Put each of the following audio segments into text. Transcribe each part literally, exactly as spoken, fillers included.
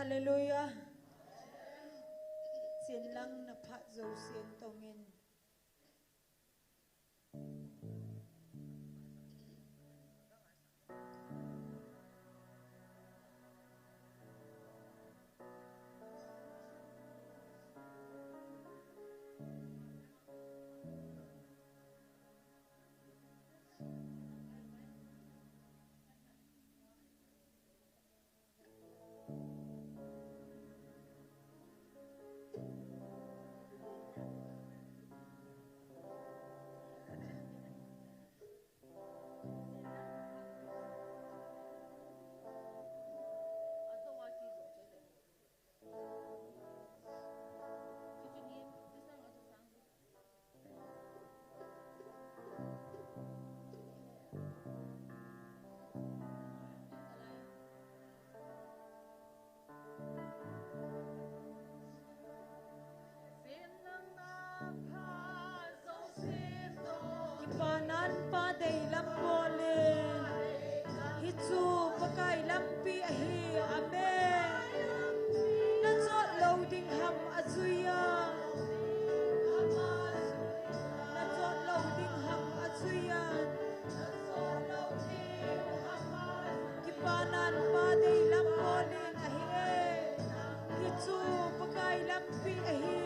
Hallelujah. Chenlang na phat jousen tongin. Kipanan Pa deilam bolin. Hichu Pakai lampi ahi. Amen. Na chot lou ding ham ajui a. Na chot lou ding ham ajui a. Kipanan Pa deilam bolin ahi e. Hichu Pakai lampi ahi.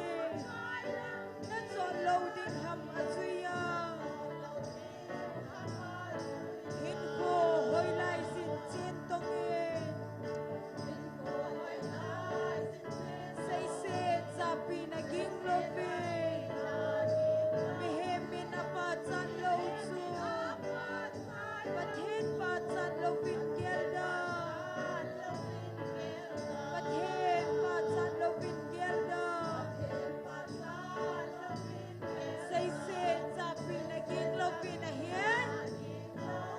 Na chot lou ding ham ajui a. Hinkho hoilai sin chen tong e. Seiset chapi na ging louvin. Mihem in apachat lou chu. Pathen pachat louvin geldoh. Pathen pachat louvin geldoh. Seiset chapi na ging louvin ahi.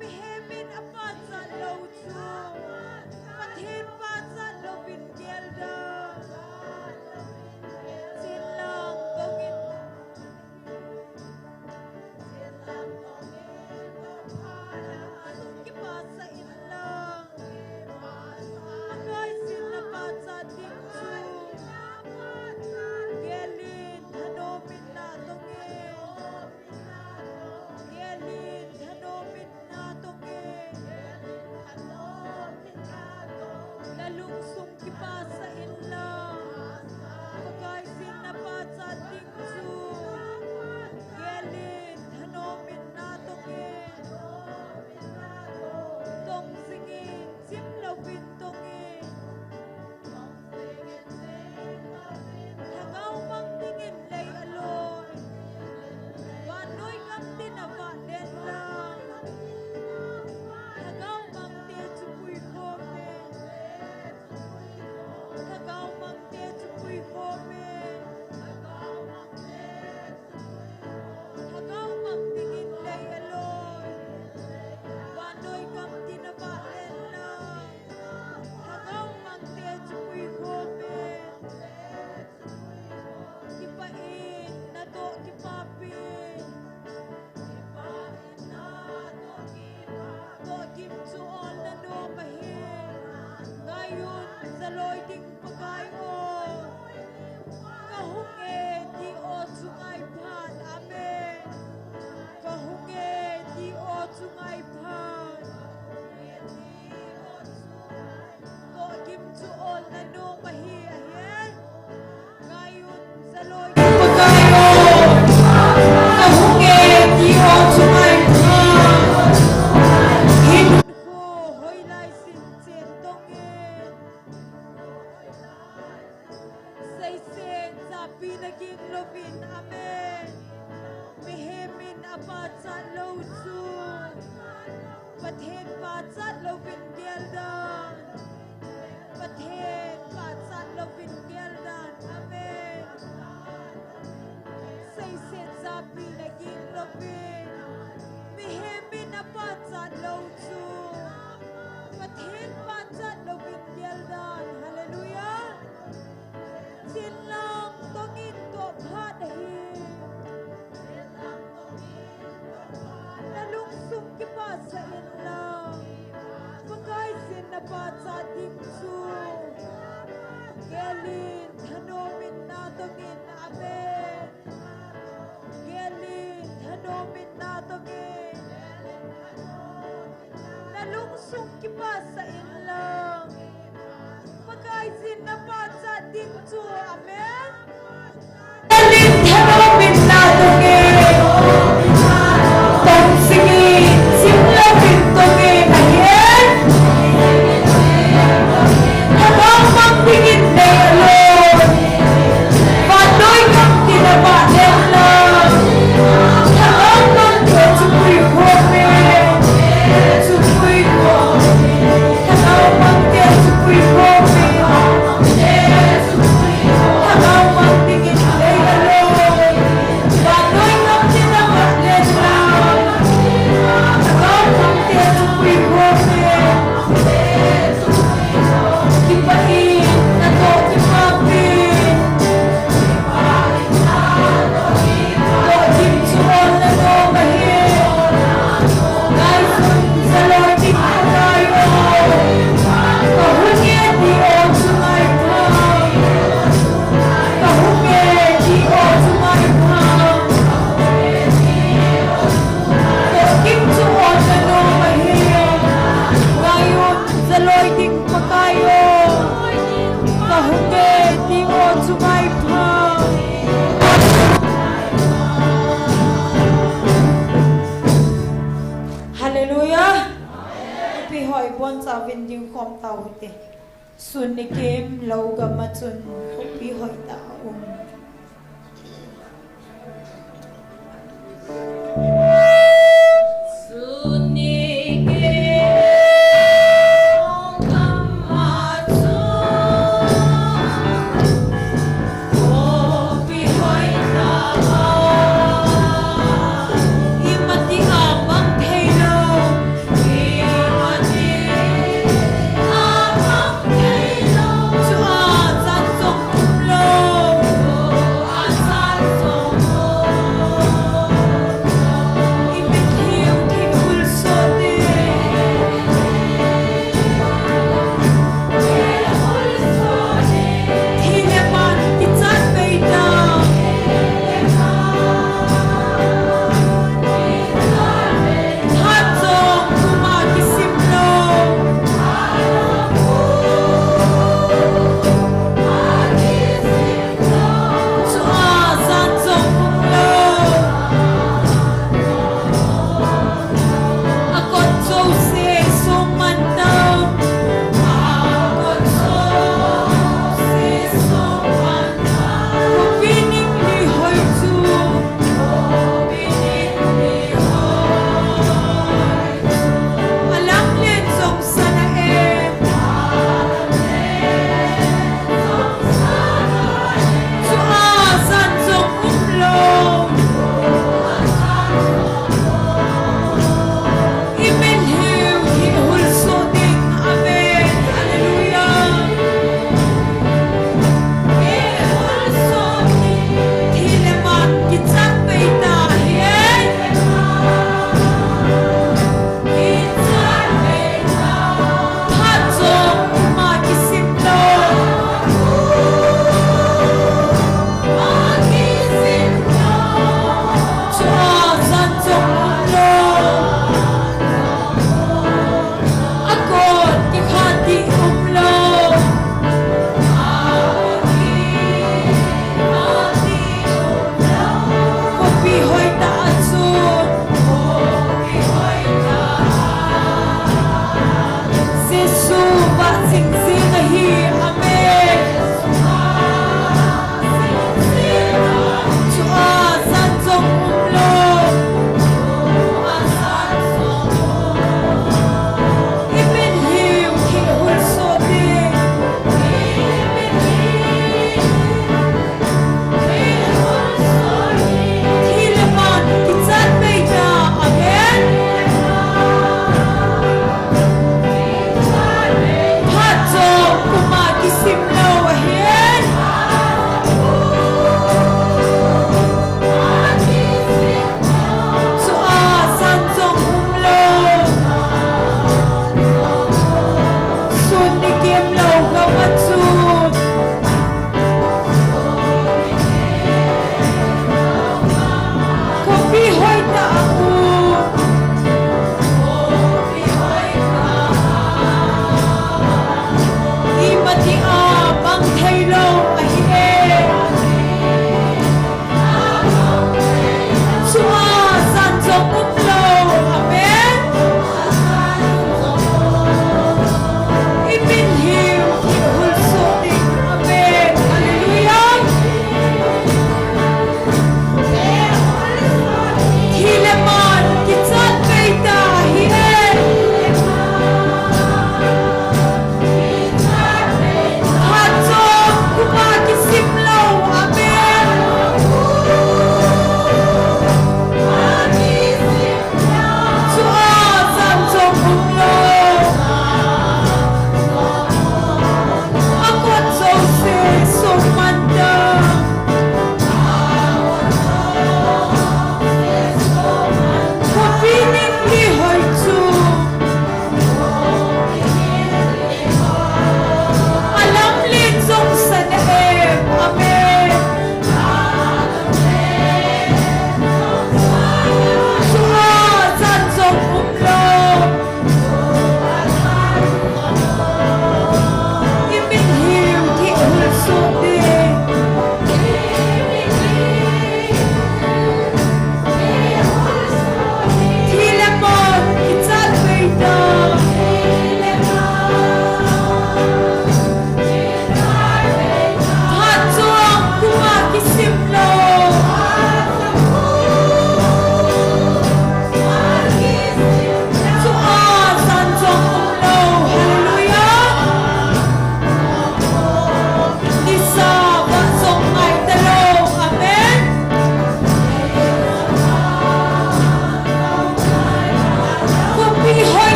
Mihem in apachat lou chu. Pathen pachat louvin geldoh. Chenlang tongin. Kipasah inlang. Pakai sin napachat ding chu. Gelin thanom in natong e. Gelin thanom in natong e. Na lungsung kipasah inlang. Pakai sin napachat ding chu. Gelin thanom in natong e. Tong jingin chim louvin tong e. Lhagao mang dingin lei aloi. Vannoi gam tin avah den lang. Lhagao mang te chu puikhom e. Lhagao mang te chu puikhom e. Lhagao mang dingin lei aloi. Vannoi gam tin avah den lang. Lhagao mang te chu puikhom e. Kipah in natoh kipapin. Tohgim chu ol nanom ahi. Ngai un, jaloi ding Pakai o. Kahung e ti o chu ngai phat. Amen. Kahung e ti o chu ngai phat. Tohgim chu ol nanom ahi, ahi. Ngai un, jaloi ding Pakai o. Kahung e ti o chu ngai phat. Hinkho hoilai sin chen tong e. Seiset chapi na ging louvin, amen. Mihem in apachat lou chu. Pathen pachat louvin geldoh. Pathen pachat louvin geldoh. Amen. Seiset chapi na ging louvin. Mihem in apachat lou chu. Pathen pachat louvin geldoh. Hallelujah. Chenlang tongin toh phat ahi. Na lungsung kipasah inlang. Pakai sin napachat ding chu. Hoi boncha vin ding khom tau te. Sun nikim lou gam a chun khopi hoitah a um.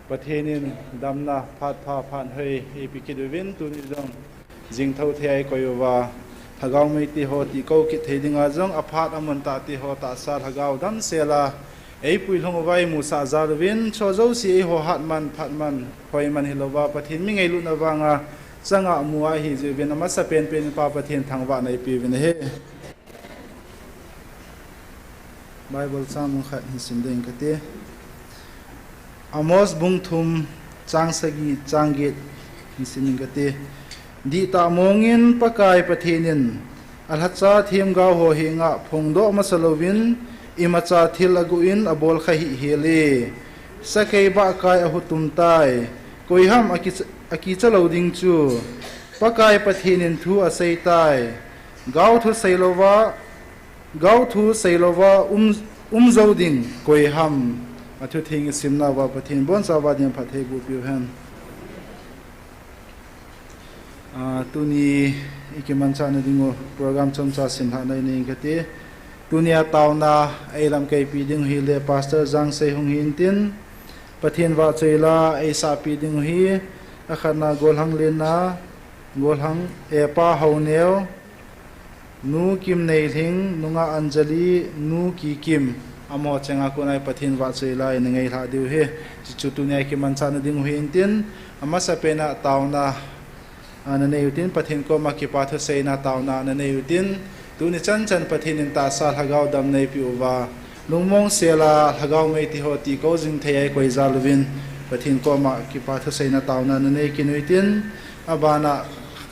Pathen in damna phat pha phat hoi eipeh kit uvin, tuni jong jingthou thei a eikoi uva, Lhagao mei te ho tihkou kit thei dinga jong aphat amun tah te ho tahsa Lhagao damsel a eipui lhung uva eimusah jal uvin, chu jouse eiho hat man, phat man, hoi man hilouva, Pathen mi ngailutna vanga changa mu ahi jeh uvin, amasapen pen in Pa Pathen thangvahna eipeh uvin ahi. Bible chang mun khat hin sim ding kate. Amos bung thum, chang sagi, chang get hin sim ding kate. Dihtah mongin Pakai Pathen in alhacha themgao ho henga phongdoh masa louvin, imacha thil aguh in abol kha hih hel e. Sakei bahkai ahutum tai. Koiham aki, akicha lou ding chu? Pakai Pathen in thu asei tai. Gaothu seilouva, gaothu seilouva um, um jou ding koiham? Athutheng isimna uva Pathen bonchauva dinga phattheiboh peh uhen. Ah, tuni ikimanchahna dingu program chomcha simlhahna inei kate. Tunia taona eilamkaipi dingu hile Pastor Jangsei hung hintin, Pathen vahchoi la eisahpi dingu hi, akhatna Golhang Lenna, Golhang, eh, Pa Haoneo, Nu Kimneilhing, Nunga Anjali, Nu Kikim, amaho chenga kona Pathen vahchoi la ina ngailhah diu hi. Chuchu tunia kimanchahna dingu hintin, amasapena taona ana nei utin, Pathen koma kipa thuseina taona ana nei utin, tuni chanchan Pathen in tahsa Lhagao damna eipeh uva, lungmong sela Lhagao mei te ho tihkou jing thei a eikoi jal uvin, Pathen koma kipa thuseina taona ana nei kit utin, abana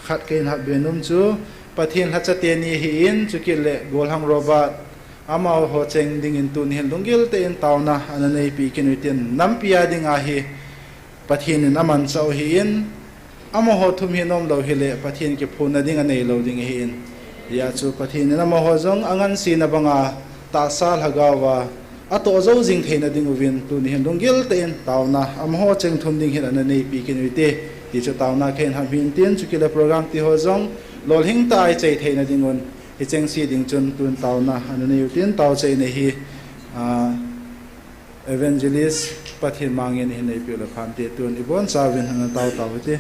khat kahin hatbe nom chu, Pathen lhacha teni ahin, chukit le Golhang Robert, amaho cheng dingin tuni hin lunggil tah in taona ana neipi kit utin, nampi a dinga hi Pathen in amanchah u ahin, amaho thum hi nom lou hile Pathen kiphonna ding anei lou ding ahin. Hijeh chun Pathen in amaho jong angansena banga tahsa Lhagao va atoh jou jing theina dinguvin tuni hin lunggil tah in taona amaho cheng thum ding hin ana neipi kit ute. Tichu taona kahin ham hintin, chukit le program te ho jong lolhing tah a ichai theina dingun, hicheng se ding chun tun taona ana nei utin, taochaina hi, ah, Evangelist Pathen Mangin hin eipeh le phante, tun ibonchauvin ana tao tao ute.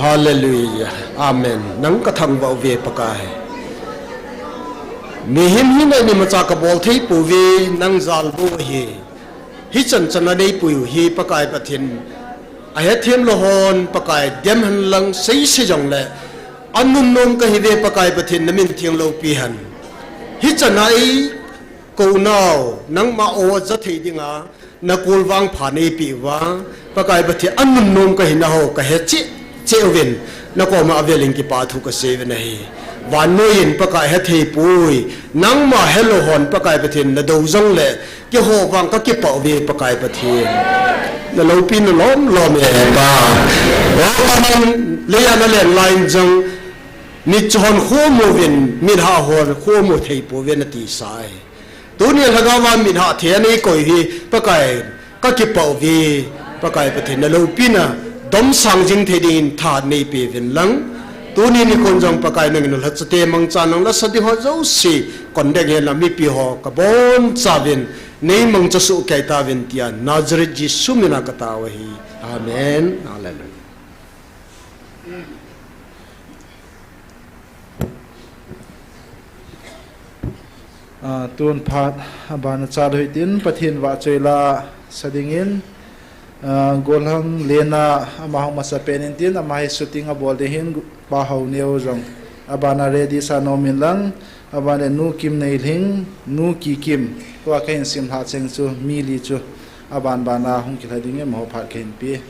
Hallelujah. Amen. Nang kathangvah uve Pakai. Mihem hina imacha kabol thei pouve, nang jal bou ahi. Hichan chan a neipui u hi Pakai Pathen. Ahethem lou hon Pakai dem hen lang seise jongle, anunnom kahiuve Pakai Pathen, namin theng loupi hen. Hichan a ei kou nau, nangma o ja thei dinga, nakulvang pha neipeh uva, Pakai Pathen, anunnom kahina ho kahe cheh cheh uvin, nakoma avelin kipa thu kasei uvin ahi. Vannoi in Pakai hethei poi, nangma helou hon Pakai Pathen nadou jongle, keiho vang kakipah uve Pakai Pathen. Naloupina lom lom e Pa. O Pa, nang leiya nalen lai in jong, mitcho hon khomu uvin, mitha hon khomu thei pouve nati sa e. Tuni lhagao va mitha thei a neikoi hi, Pakai, kakipah uve, Pakai Pathen naloupina, domsang jing thei dingin tha neipe uvin lang. Tuni nikho jong Pakai nangin lhacha te mangcha nang lasa ding ho jouse, kon deng hen lang mipi ho kabonchauvin, neimangcha soh kei tauvin tia, Nazareth Jesu mina katao ahi. Amen. Hallelujah. Ah, tun phat abana chalou hitin, Pathen vahchoi la sa dingin, ah, Golhang Lena ama hung masapen intin, ama hi shooting abol ding ahin, Pa Haoneo jong abana ready sa nom in lang, abana Nu Kimneilhing, Nu Kikim, tua kahin simlhah cheng chu mi li chu aban bana hung kilha dingin, amaho phat kahin pe.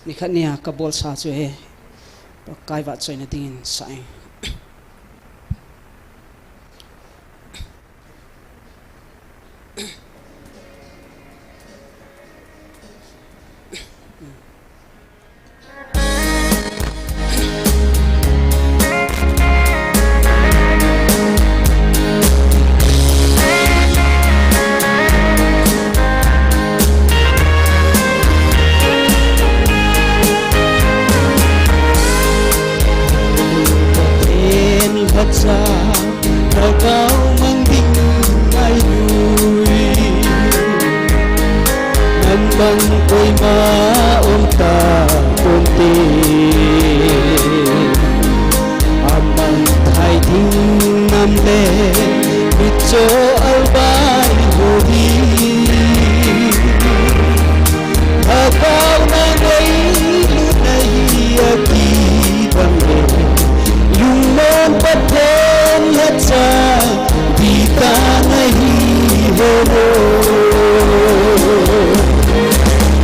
Nikhat nia kabolsa chu hi Pakai vahchoina dingin sa e. Lhagao mang ding ngai lui, nang bang koima um ta ponte. Amang thai ding nam le, mitcho albai ho hi. Lhagao na ngailut na hi akidang le, lungmon Pathen lhacha ding ta nahi helo.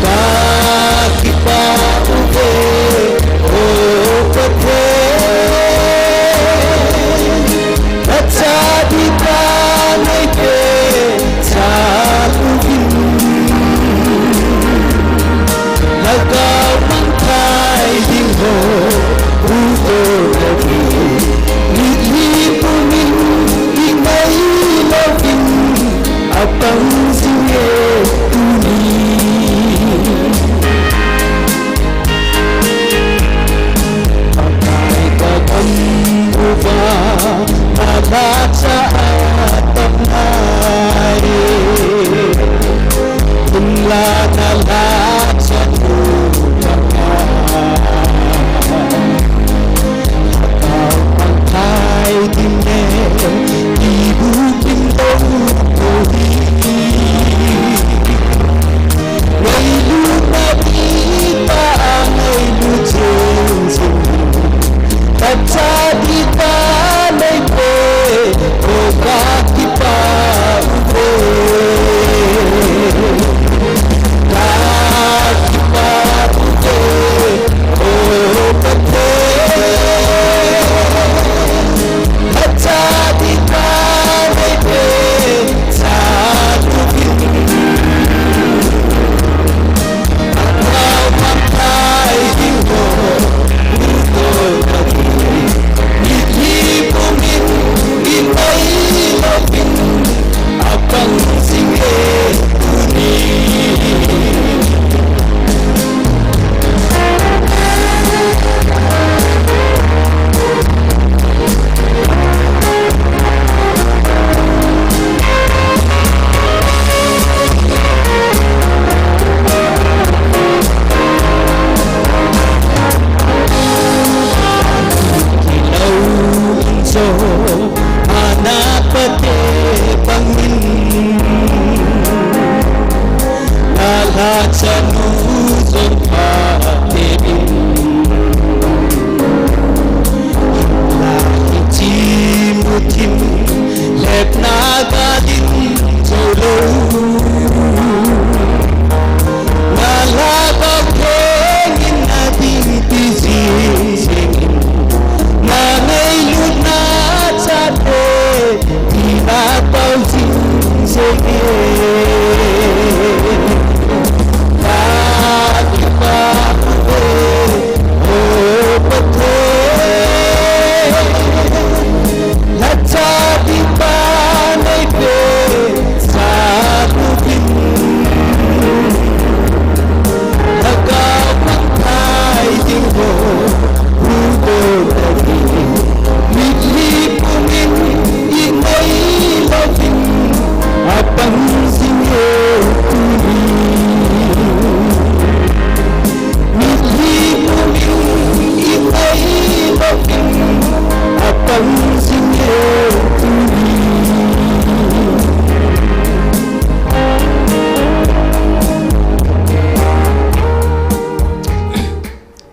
Kakipah uve, O Pathen, lhacha ding ta neipe, cha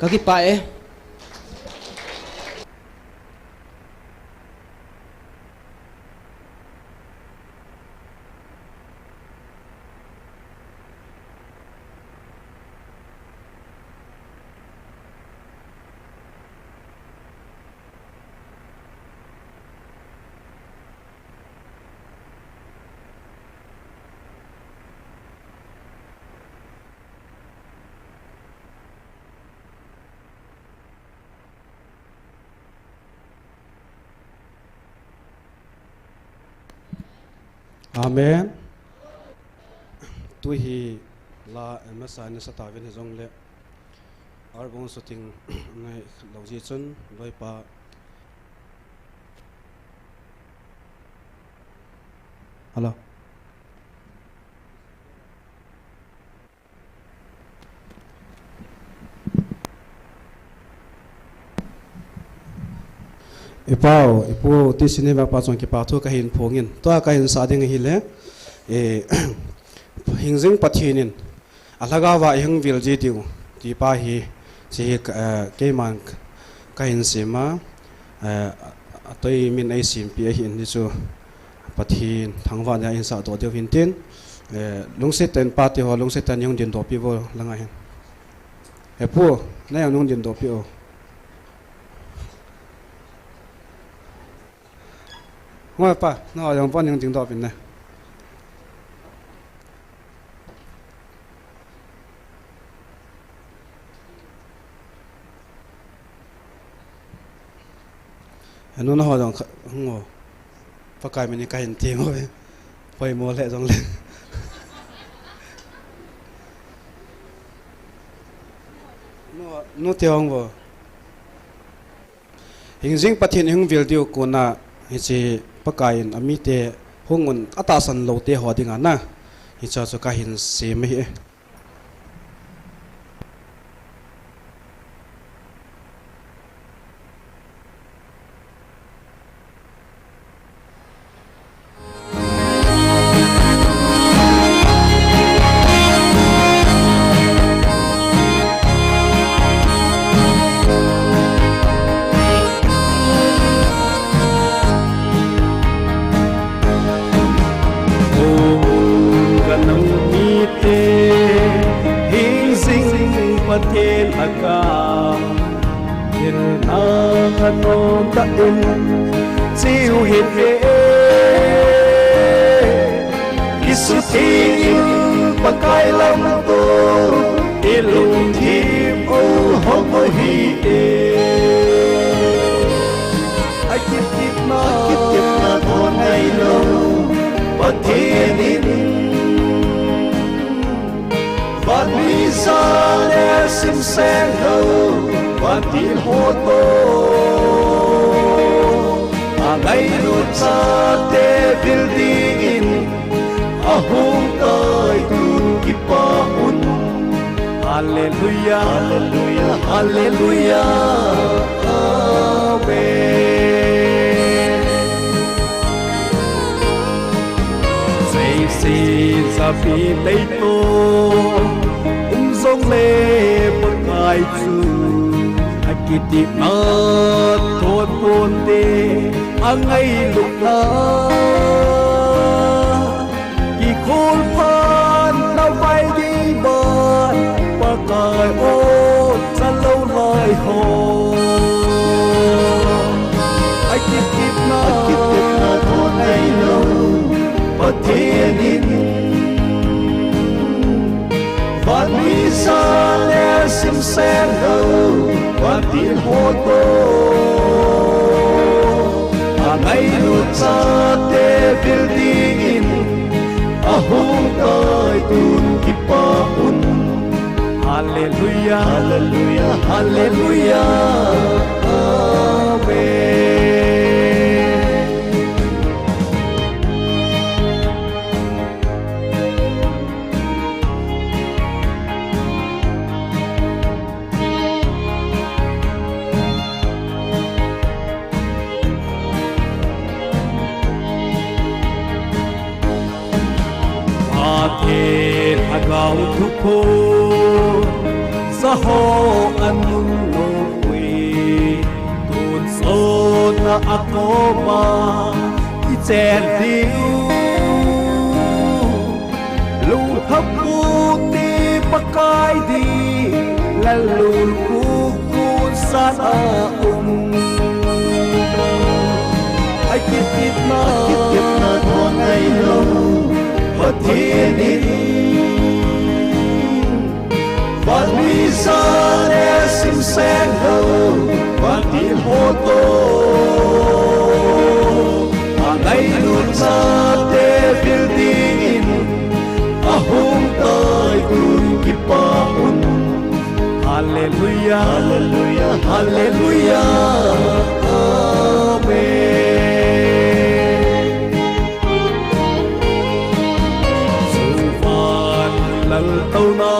Kakipah e. Amen. Tuhi la, eh, masa ni sa tauvin hijongle. Album shooting ngai lou jeh chun loipa. Hello. I pau, i pu, ti sini va pa chong kipa thu kahin phongin. Tua kahin sa ding ahile, eh, hingjing Pathen in, alhagao va ihung vil ji diu, ti pa hi, hiche hi, eh, keiman kahin sema, eh, atoi min eisempi ahin, hichu Pathen thangvah nia insah doh diu hintin, eh, lungset tah in pate ho, lungset tah in ihung dingdoh pi vo langa hin. He pu, na jong nung dingdoh pi o. Ngoi pa, na jong pa nung dingdoh pi ne. Anu na ho jong kha, hung o. Pakai min in kahin ti mo ve. Poimo le jong le. Nu, nu te hung vo. Hingjing Pathen ihung vil diu kona hiche Pakai in amite hung un atahsan lou te ho dinga na. Hiche chu kahin sem ahi. Kanam mite, hingjing Pathen a ka, thil na khat nom tah in chiu hite. Kisutheng in Pakai lam toh ilungthim u hong u hite. Akitepna, akitepna thon ngailou Pathen in vanmija le simsen lou vantil ho toh angailut chate vil dingin ahung tai tun kipah un. Hallelujah, hallelujah, hallelujah. Amen. Seisin sapi tei toh um jongle Pakai chu akitepna thon ponte, angailutna kikhol phat na vai ding ban Pakai o chalou lai ho. Akitepna, akitepna thon ngailou Pathen in vanmija le simsen lou vantil ho toh angailut chate vil dingin ahung tai tun kipah un. Hallelujah, hallelujah, hallelujah. Amen. Pathen lhagao thuphon ja ho anung Na a koma i chen diu, lungtham u ti Pakai di, lalul kukun san a um. Ai kit kit na, ai kit kit na thon ai lo, Pathen in Van misa le simseng lou, vantil ho toh, angailut chate vil dingin, ahung tai tun kipah un. Hallelujah, hallelujah, hallelujah, amen. Chuvan lal touna,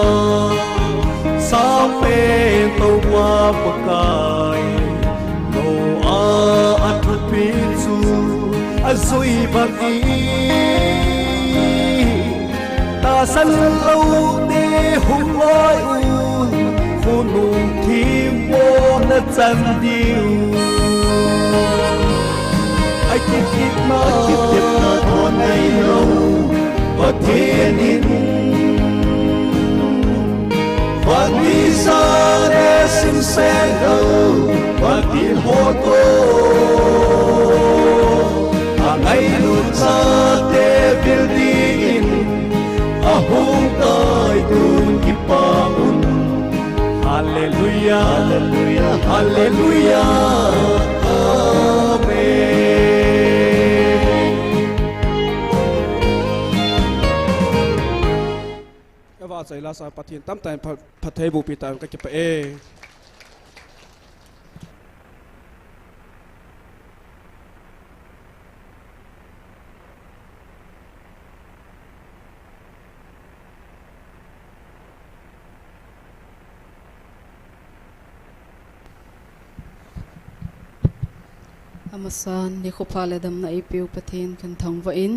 sang pen topa Pakai, Noah a thupi chu ajui bang in, tahsan loute hung loi un, khonung thim mona chan diu. Ai kit kit na, ai kit kit na thon ai lo, Pathen in van misa le simseng lou, vantil ho toh, angailut chate vil dingin, ahung tai tun kipah un. Hallelujah, hallelujah, hallelujah, amen. Ava chai la sa Pathen tamtah in pha-, phatthei boh pi tan, kakipah e. Amasan, nikho pha le damna eipeu Pathen kahin thangvah in,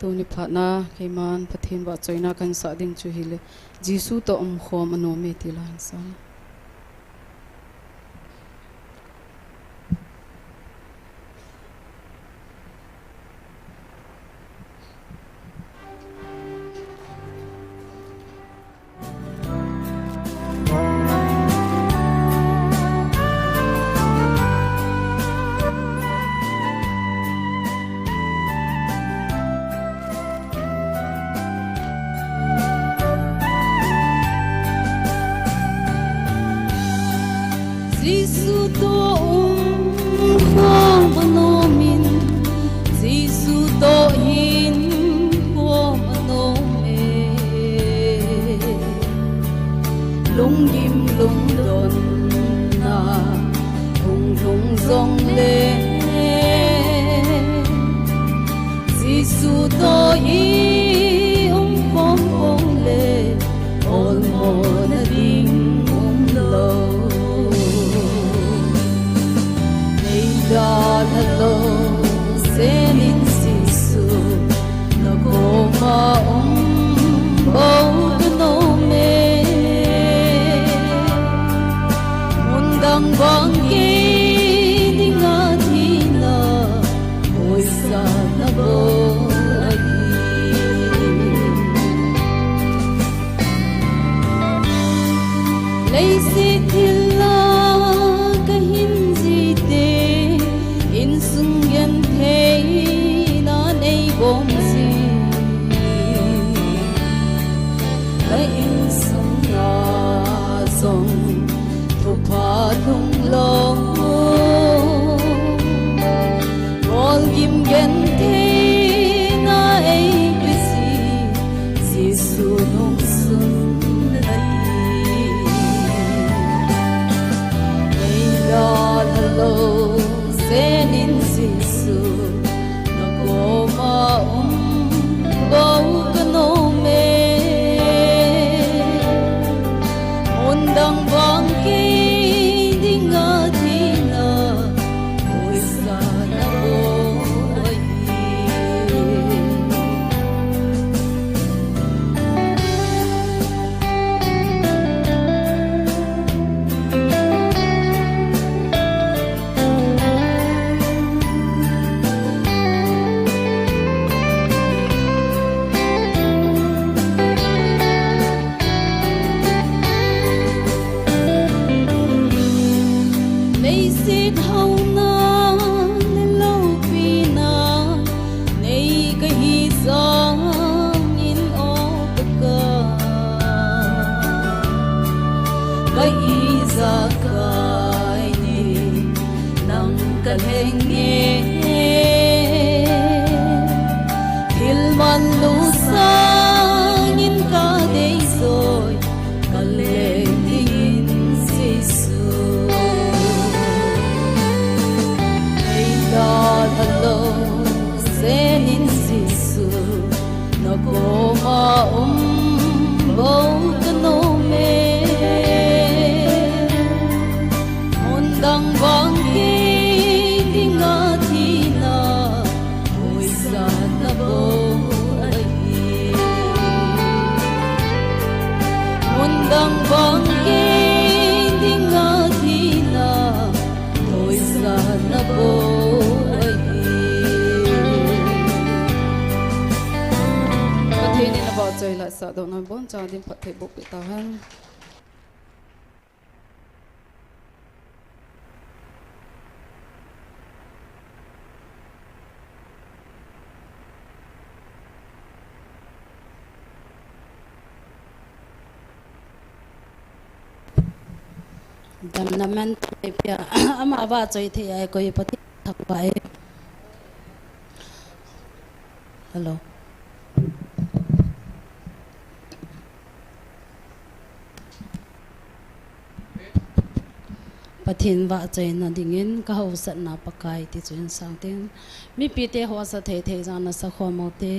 tuni phatna keiman Pathen vahchoina kahin sah ding chu hile, Jesu toh umkhom anom e ti la hin sa. Jesu toh umkhom anom in, Jesu toh hinkho anom e. Lunggim lungdonna hung lhung jongle, Jesu toh i umkhom khom le, olmona ding umlou. Nei dalha lou, senin Jesu, na koma um bou kanom e. Mun dang vang kei dinga thina, poisa na bou ahi. Leiset thil a kahin jih teng, insung gentheina nei bom jing. Ka insung a jong thupha lhung lou. Bolgim gentheina eipeh jeh, Jesu nungsun nati. Nei dalha lou, senin Jesu, na koma um bou kanom e. Mun dang vang kei dinga thina, poisa na bou ahi. Ithauna le loupina nei kahi jangin, o Pakai, ka ijakai ding nang kalheng e. Thil manlu sangin kadei joi kalheng dingin Jesu. Eidalha lou jenin Jesu, nakoma um bou kanom e. Mun dang vang kei dinga thina toisahna bou ahi. Mun dang vang kei dinga thina toisahna bou ahi. Pathen in avahchoi le asahdohna boncha din phatthei bohpeh tahen. Damna man thei pia, ama vahchoi thei a koi Pathen thangvah e. Hello. Pathen vahchoina dingin kahaosatna Pakai ti chu hin sang tin, mipite haosa thei thei jeh in nasa khom ute.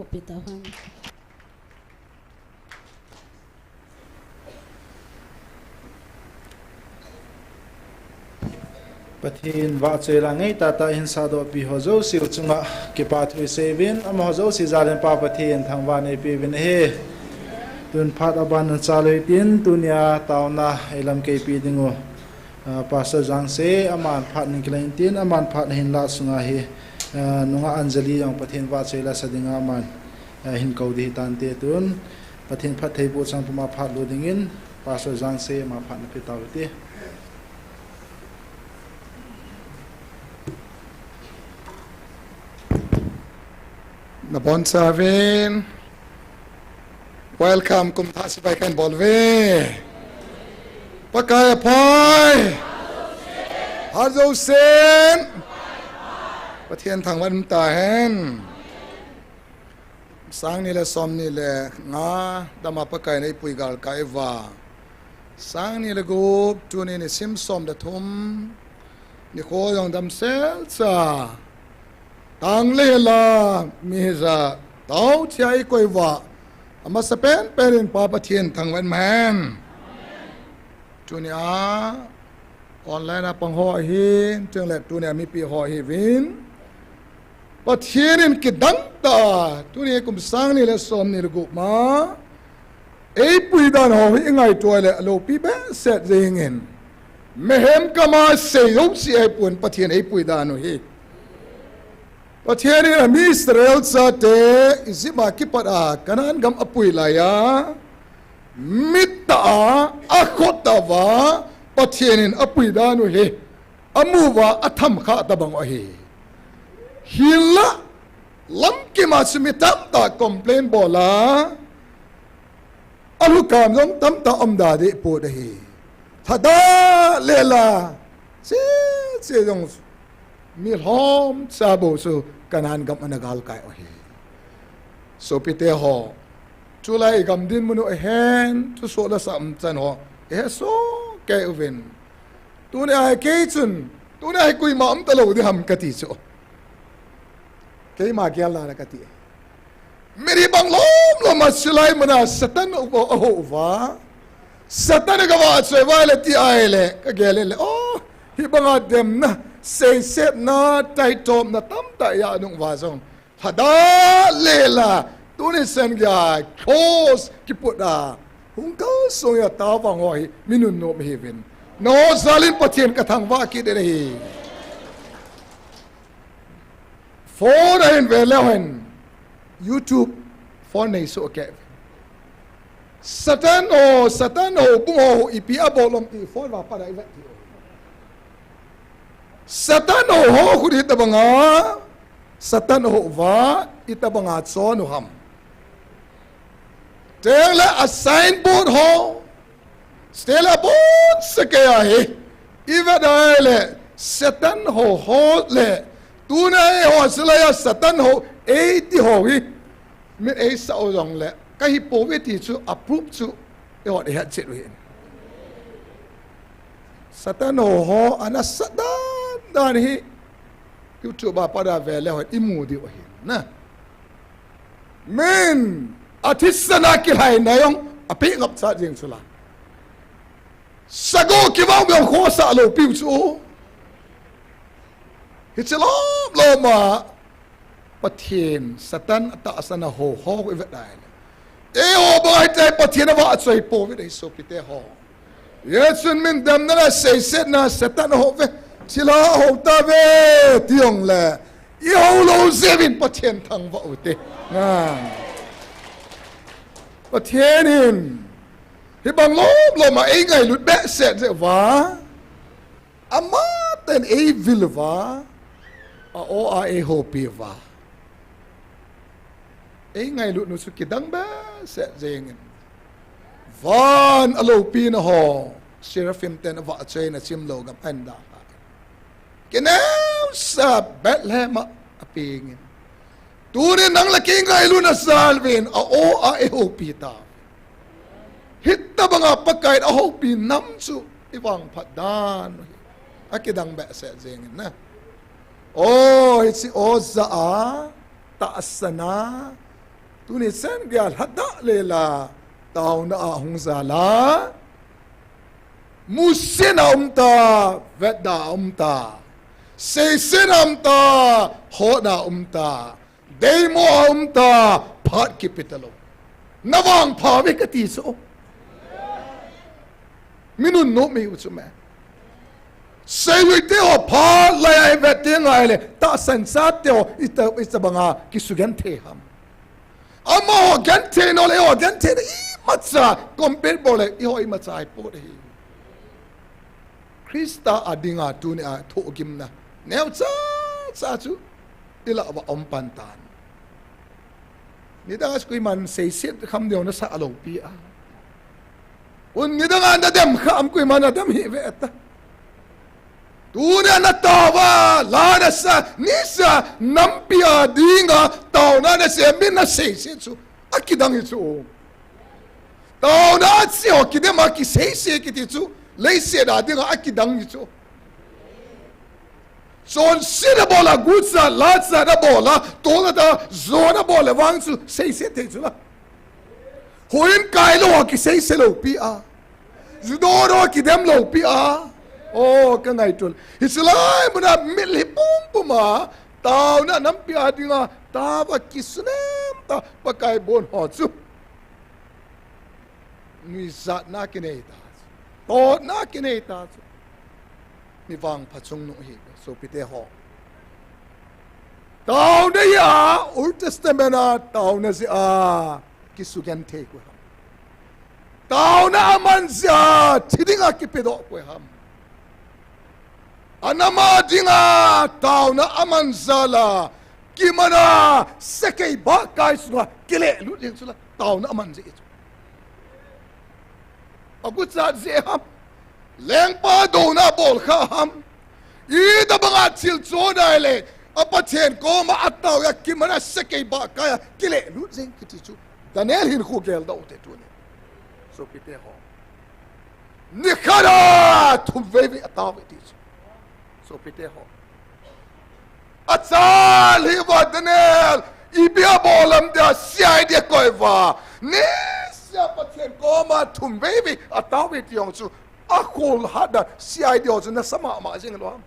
Pi tau hen. Pathen vahchoi la ngai tah tah hin sahdoh pi ho jouse u chunga kipa thu isei uvin, amaho jouse jal in Pa Pathen thangvah in eipe uvin ahi. Tun phat aban chalou hitin, tunia taona eilamkai pi ding u, ah, Pastor Jangse, aman phat ahin kilah in tin, aman phat ahin lah sunga hi, ah, nungah Anjali jong Pathen vahchoi la sa dinga aman, ah, ahin kou ding ahi tante tun. Pathen phattheiboh chang puma phat lo dingin, Pastor Jangse ama phat nape tau hite. Nabonchauvin. Welcome, kum thah chibai kahin bol uve. Pakai aphai. Phat jousen. Pathen thangvah in um tahen. Sang ni le som ni le nga, dama Pakai in eipui galkai uva. Sang ni le gup, tuni nisim som le thum, nikho jong damsel cha. Tang le la, mi hijat, tao chia eikoi uva. Amasapen pen in Pa Pathen thangvah in um hen. Tunia, online a pang ho ahin, chule tunia mipi ho ahiuvin. Pathen in kidang tah, tuni kum sang ni le som ni le gup ma. Eipui dan ho hi ingaito le alopi behseh jengin. Mihem kama sei jouse ahipon Pathen eipui dan u hi. Pathen in ami Israel chate, Egypt a kipat a, Canaan gam apui laiya. Mittah a, akhut tah uva, Pathen in apui dan u hi, amu uva, atham kha tabang u ahi. Hinlah, lamkim a chu mi tamtah complain bol a, alhukam jong tamtah um da deh put ahi. Lhadah le la, che, che jong, mi lhomcha bou chu Canaan gam ana galkai u ahi. Sopite ho, tulai gam dinmun u ahin, thusoh la sa umchan ho, ihesoh kei uvin. Tunia hi kei chun, tunia hi koima um talou ding ham kati chu. Keima gel dan a kati. Mi hibang lom lom a chulai muna Satan u, u, u, uva. Satan in kavahchoi uva le ti ahile, kagel le, oh, hibanga demna, seisetna, taitopna tamtah a nung uva jong. Lhadah le la, tuni chan geiya, cross kiput a, hung kalsong a tao vang ho hi, mi nunnom ahiuvin. Nangho jal in Pathen kathangvah kit in ahi. Phone a hin ve leu hen, YouTube phone nei soh kei. Satan ho, Satan ho, bung ho, ipi abol um ti phone uva pat a ivet diu. Satan ho, ho khu itobanga, Satan ho uva, itobanga chon u ham. Tengle a signboard ho, Stella bon seke ahi. Ivet ahile, Satan ho ho le. Tuna eiho silai a Satan ho, eiti ho hi. Min eisah u jongle. Kahi pouve ti chu, a proof chu. Eiho ihet chet u hin. Satan ho ho, ana sah dan dan hi. YouTube a pat a ve le ho, imu diu hin. Na. Min, athisan a kilhaina jong, apeh ngap cha jeng chula. Sagoh kivah jong khosah lou piu chu. Hiche lom lom a, Pathen, Satan atahsan a ho, ho, ivet ahile. Eiho bang ahitai Pathen avahchoi pouve ahi sopite ho. Hijeh chun min damna le seisetna Satan ho ve, thilha ho tave, ti jongle, ihou lou jeh uvin Pathen thangvah u hite. Na. Pathen in, hibang lom lom a eingailut behseh jeh uva, amatah in eivil uva, a-o a eihoupi uva. Eingailut nu chu kidang behseh jengin. Van a loupina ho, Seraphim ten avahchoina chimlou gam ahin dalha. Kineosah Bethlehem a apengin. Tuni nang le kei ngailutna jal uvin a-o a eihoupi ta. Hitobanga Pakai in ahoupi nam chu ivangphat dan u hi. Akidang behseh jengin na. O, hiche o jah a, tahsan a, Tuni sen geiya lhadah le la, taona a hung jal a. Musit a um ta, vetda a um ta. Seiset a um ta, hotna a um ta. Deimo a um ta, phat kipe talou. Na vangpha ve kati chu. Mi nunnom ihiu chu me. Seilui te ho phat lai a i vet teng le, tahsan chate ho, ita, ita banga kisugenthei ham. Amaho genthei nau le, eiho genthei nau imacha, compare bol le, eiho imacha ipot ahi. Christa a dinga tuni a thohgimna neocha cha chu ilah uva um pan tan. Nidang a chu koiman seiset kham neo nasa lou pi a. Un nidang a nadem kha am koiman nadem hih ve ta. Tuni a natao uva, la nasa, nisa, nampi a dinga taona nasei, mi naseiset chu akidang hi chu. Taona a chi ho kidem a kiseiset kiti chu, leiset a dinga akidang hi chu. Chonset nabol a, gucha, lacha nabol a, tolna ta, jo nabol a vang chu, seiset thei chu la. Houin kai lou ho kiseiset lou pi a. Ju don ho kidem lou pi a. O, ka ngaito. Hiche lai muna mitlhi pumpum a, taona nampi a dinga, tao va kisunem ta, Pakai bon ho chu. Nuijatna kinei ta chu. Totna kinei ta chu. Mi vangpha chungnung hi, sopite ho. Taona hi a, Old Testament a, taona jeh a, kisugenthei koi ham. Taona aman jeh a, thi dinga kipedoh koi ham. Anam a dinga, taona aman jal a, kiman a, sakei bahkai sunga, kilehlut jeng chu la, taona aman jeh chu. Aguchat jeh ham. Lengpa douna bol kha ham. Ida banga thil cho nai le, a Pathen koma atao a kiman a sakei bahkai a kilehlut jeng kiti chu. Daniel hin khu geldoh u te tuni. Sopite ho. Nikhat a thum vei vei atao e ti chu. Sopite ho. Achal hi va Daniel, ipi abol am tia C I D akoi uva. Nisa Pathen koma thum vei vei atao e ti jong chu. Akhol hat dan C I D ho chu nasa mama jeng lou ham.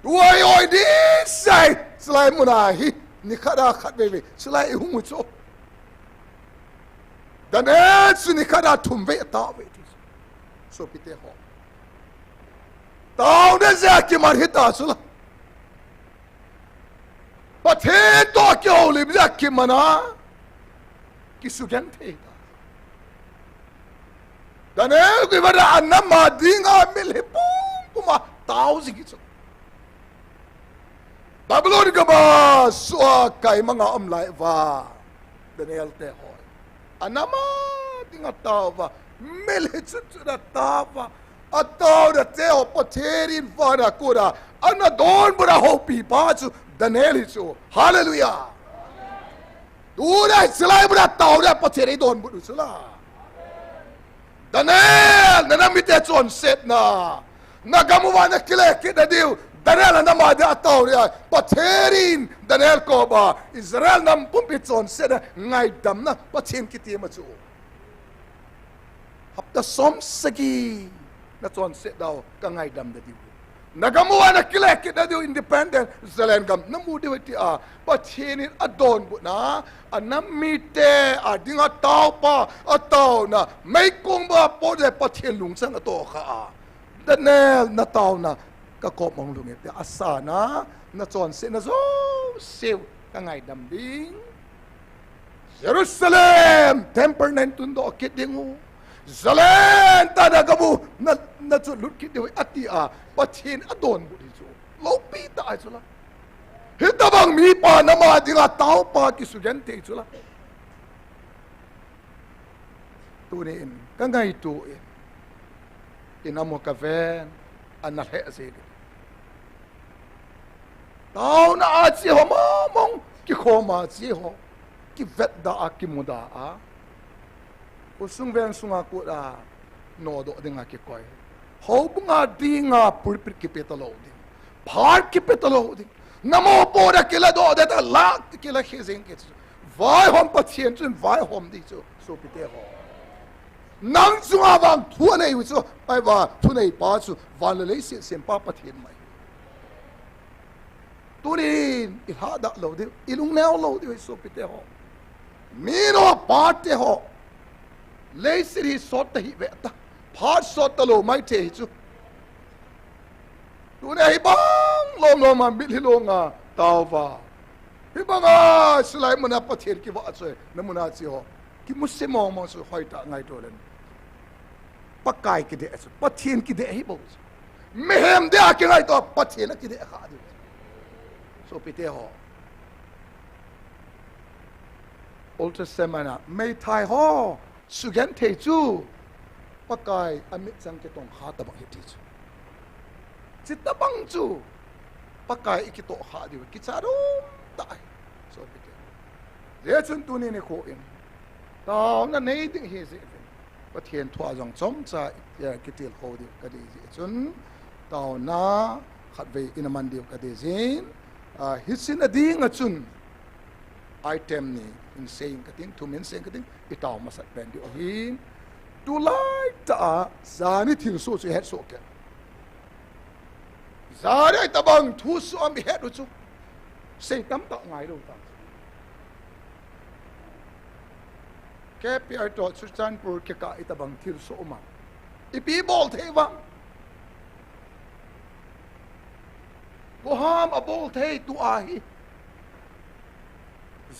Oi, oi, nisa, chulai muna hi, nikhat a khat vei vei, chulai ihung u chu. Daniel chu nikhat a thum vei atao e ti chu. Sopite ho. Taona jeh a kiman hita chu la. Pathen toh kihoulim jeh a kiman a, kisugenthei ta. Daniel koi vada anam a dinga mitlhi pumpum a tao jing hi chu. Babylon gam a soh a kaimang a um lai uva. Daniel te ho. Anam a dinga tao uva. Mitlhi chutchut a tao uva. Ataona te ho Pathen in vana kona ana donbut a houpipa chu Daniel hi chu. Hallelujah. Tuna hiche lai muna taona Pathen in eidonbut u chu la. Daniel, na nam mite chonsetna. Na gam uva na kile kit na diu. Daniel na nam a dia taona. Pathen in Daniel koma Israel nam pumpi chonsetna ngaidamna Pathen kitem a chu. Hapta som sagi na chonset dau ka ngaidam na diu. Na gam uva na kile kit na diu independent Zalen gam na mu diu tia Pathen in adonbutna, anam mite a dinga taopa, ataona, meikong ba po de Pathen lungchang atoh kha a. Daniel na taona ka kom ong lungin te asana, na chonsetna jouseu ka ngaidam ding. Jerusalem, temple na in tundoh kit ding u. Zalen tah na gam u, na, na chotlut kit ding u, ati a, Pathen adonbut hi chu. Loupi tah ahi chu la. Hitabang mipa nam a dinga taopa kisugenthei chu la. Tuni in, ka ngaito in. Inam u ka ven, ana lheh jeng in. Taona a che ho mong mong, kikhom a che ho, kivetda a, kimuda a. Khosung veng sunga kut a, nodoh dinga kikoi. Houbung a dinga pulpit kipe talou ding. Phat kipe talou ding. Na mopo na kiladoh de ta la kila khe jeng kit. Vaihom Pathen chun vaihom ding chu, sopite ho. Nang chunga vang thu anei u chu, ahivang thuneipa chu van le leiset sempa Pathen mai. Tunin i lhadah lou diu, i lungneo lou diu, sopite ho. Minu pate ho. Leiset hi sot ta hih ve ta. Phat sot talou maithei hi chu. Tunia hibang lomlom a mitlhi longa taova. Hibanga silai muna Pathen kivahchoi, na muna che ho. Kimu se mong mong chu hoitah ngaito len. Pakai kidei chu, Pathen kidei hibou chu. Mihem dei a kingaito, Pathen a kidei kha diu. Sopite ho. Old Testament a meithai ho sugenthei chu Pakai a mitchang kitong kha tabang hi ti chu. Chuti tabang chu Pakai i kitoh kha diu, kicha dom tah ahi. Sopite. Hijeh chun tuni nikho in taona nei ding hi jeh uvin Pathen thu a jong chomcha i, eh, kitilkhou diu kadei jeh chun taona khatvei ina man diu kadei jin, ah, hiche na dinga chun item ni in sei inge kating, thum in sei inge kating, i tao masat pen diu ahin. Tulai tah a jani thilsoh chu i het soh kei. Jani a itabang thusoh ham i het u chu. Sei tamtah ngailou ta. K P R toh Churachandpur kikah itabang thilsoh um a. Ipi bol thei vang. Koi ham abol thei tua hi.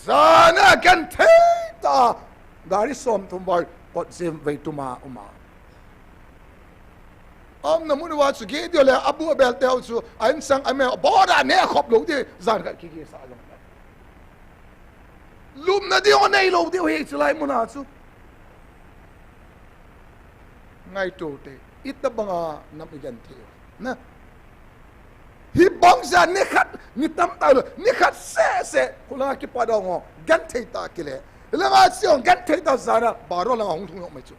Jana genthei tah a gari somthum val kot jim vei tuma um a. Aumna mun uva chu geh diu le abu abel teu chu a insung a me abol a ne khop lou ding jan khat kigesa jong. Lupna ding anei lou diu hi chulai muna chu. Ngaito te, itabanga nam i genthei u. Na. Hibang jeh a nikhat, ni tamtah lou, nikhat seh seh, khula kipat dong ho, genthei tah a kile. Langa che ho, genthei tah jana, baro langa hung lhung lou mai chu.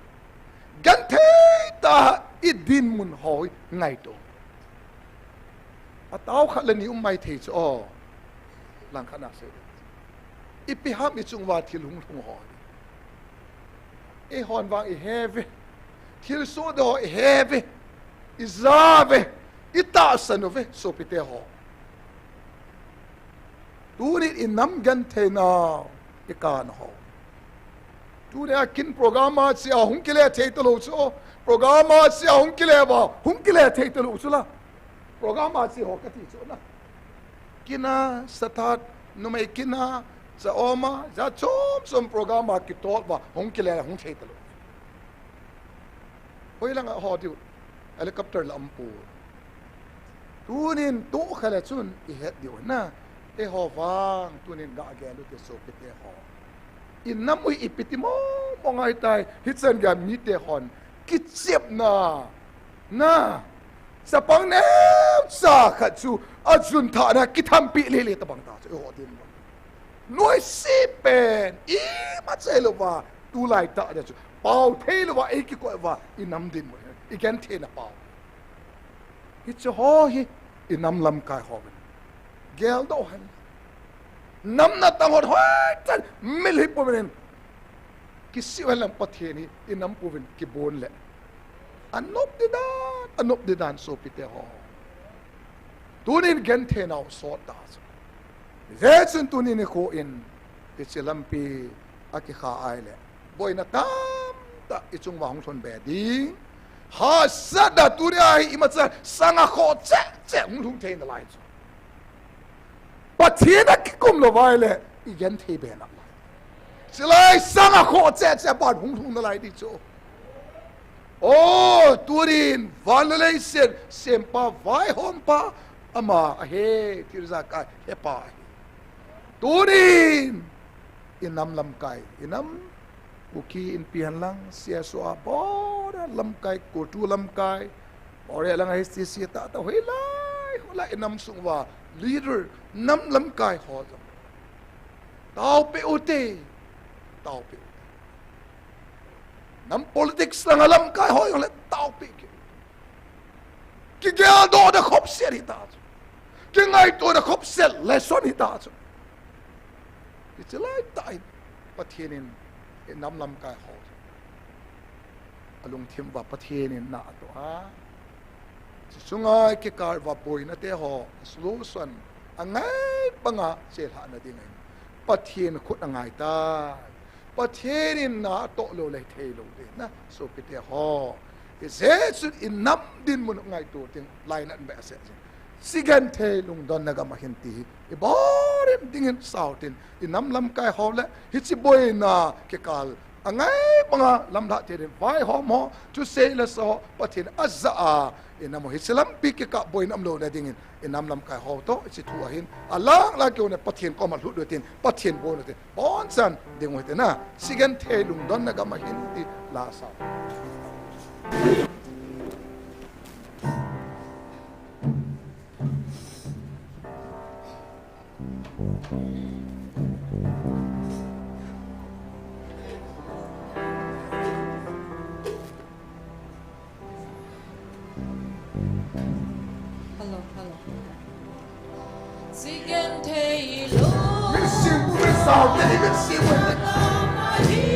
Genthei tah a i dinmun ho hi ngaito. Atao khat le ni um maithei chu, o. Langkhat na sei. Ipi ham i chung uva thil hung lhung ho. Eihon vang i he uve. Thilsoh ding ho i he uve. I ja uve. I tahsan uve, sopite ho. Tuni i nam genthei nau, i kan ho. Tunia kin program a che a hung kile thei talou chu. Program a che a hung kile uva, hung kile thei talou chu la. Program a che ho kati chu na. Kin a, sathat, numei kin a, cha om a, jat chom chom program a kitol uva, hung kile hung thei talou. Hoilanga ho diu, helicopter la um poi. Tunin tohkha le chun i het diu na, eiho vang, tunin gah gel u te sopite ho. I nam u ipi ti mong mong ahitai, hichan gei mite hon, kichepna, na, chapang neocha khat chu, ajun thahna, kithampi lele tabang ta chu, eiho din. Noise pen, ima chai louva, tulai tah dia chu, pao thei louva, ei kikoi uva, i nam dinmun, i gentheina pao. Hiche ho hi, i nam lamkai ho vin. Geldoh hen. Nam natang hot hoitah, mitlhi pum in. Kisih hen lang Pathen hi, i nam pum vin, kibon le. Anop di dan, anop di dan sopite ho. Tunin genthei nau sot ta chu. Hijeh chun tuni nikho in, hiche lampi a kikha ahile. Boina tamtah i chung uva hung lhun be ding. Hahsatna tunia hi imacha sanga khoh cheh cheh hung lhung thei nalai chu. Pathen a kikum lou uva ahile, i genthei be nalai. Chulai sanga khoh cheh cheh ban hung lhung nalai di chu. O, tunin, van le leiset, sempa, vaihompa, ama ahi, thil ijakai hepa ahi. Tunin, i nam lamkai, i nam, Kuki Inpi hen lang, C S O a, Bodo lamkai, Kotu lamkai, Bodo lang H T C tah tah hoilai, hoilai, i nam sung uva, leader, nam lamkai ho jong. Taopeh u te, taopeh u te. Nam politics langa lamkai ho jong le taopeh kit. Kigeldoh na khopset hita chu. Kingaito na khopset lesson hita chu. Hiche lai tah in. Pathen in i nam lamkai ho alungthim uva Pathen in na atoh a, chuche chunga kikah uva boina te ho solution angai banga chelhahna dingin Pathen khut angai tai. Pathen in na atoh lou le thei lou ding na, sopite ho. Hijeh chun i nam dinmun ngaito ding lainat beh aseh jing. Sigenthei lungdonna gam ahin ti hi i borin dingin sao tin, i nam lamkai ho le hiche boina kikah angai banga lamlhah thei ding, vaihom ho, thusei le sa ho Pathen ajah a, i nam u hiche lampi kikah boina umlouna dingin i nam lamkai ho toh hiche thu ahin alang lang keu ne Pathen koma lhut u tin, Pathen boina tin bonchan ding u hite na. Sigenthei lungdonna gam ahin ti la sao. Hello, hello. Sigenthei lungdonna gam ahin.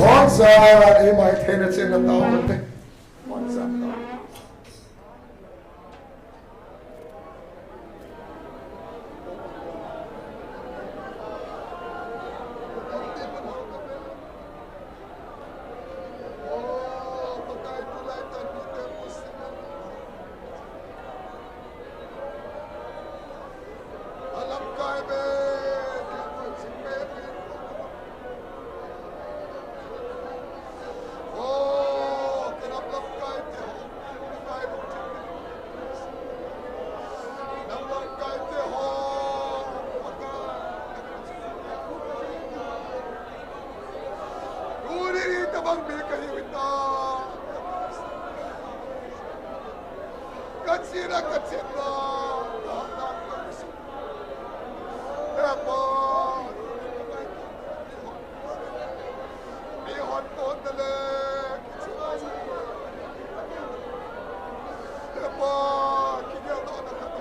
Boncha, ei mai theina chenna tao te. Boncha. Bang mi kahiu hita. Kachina kachina. He Pa. Mi hon ton le. He Pa. Kigel dohna khat.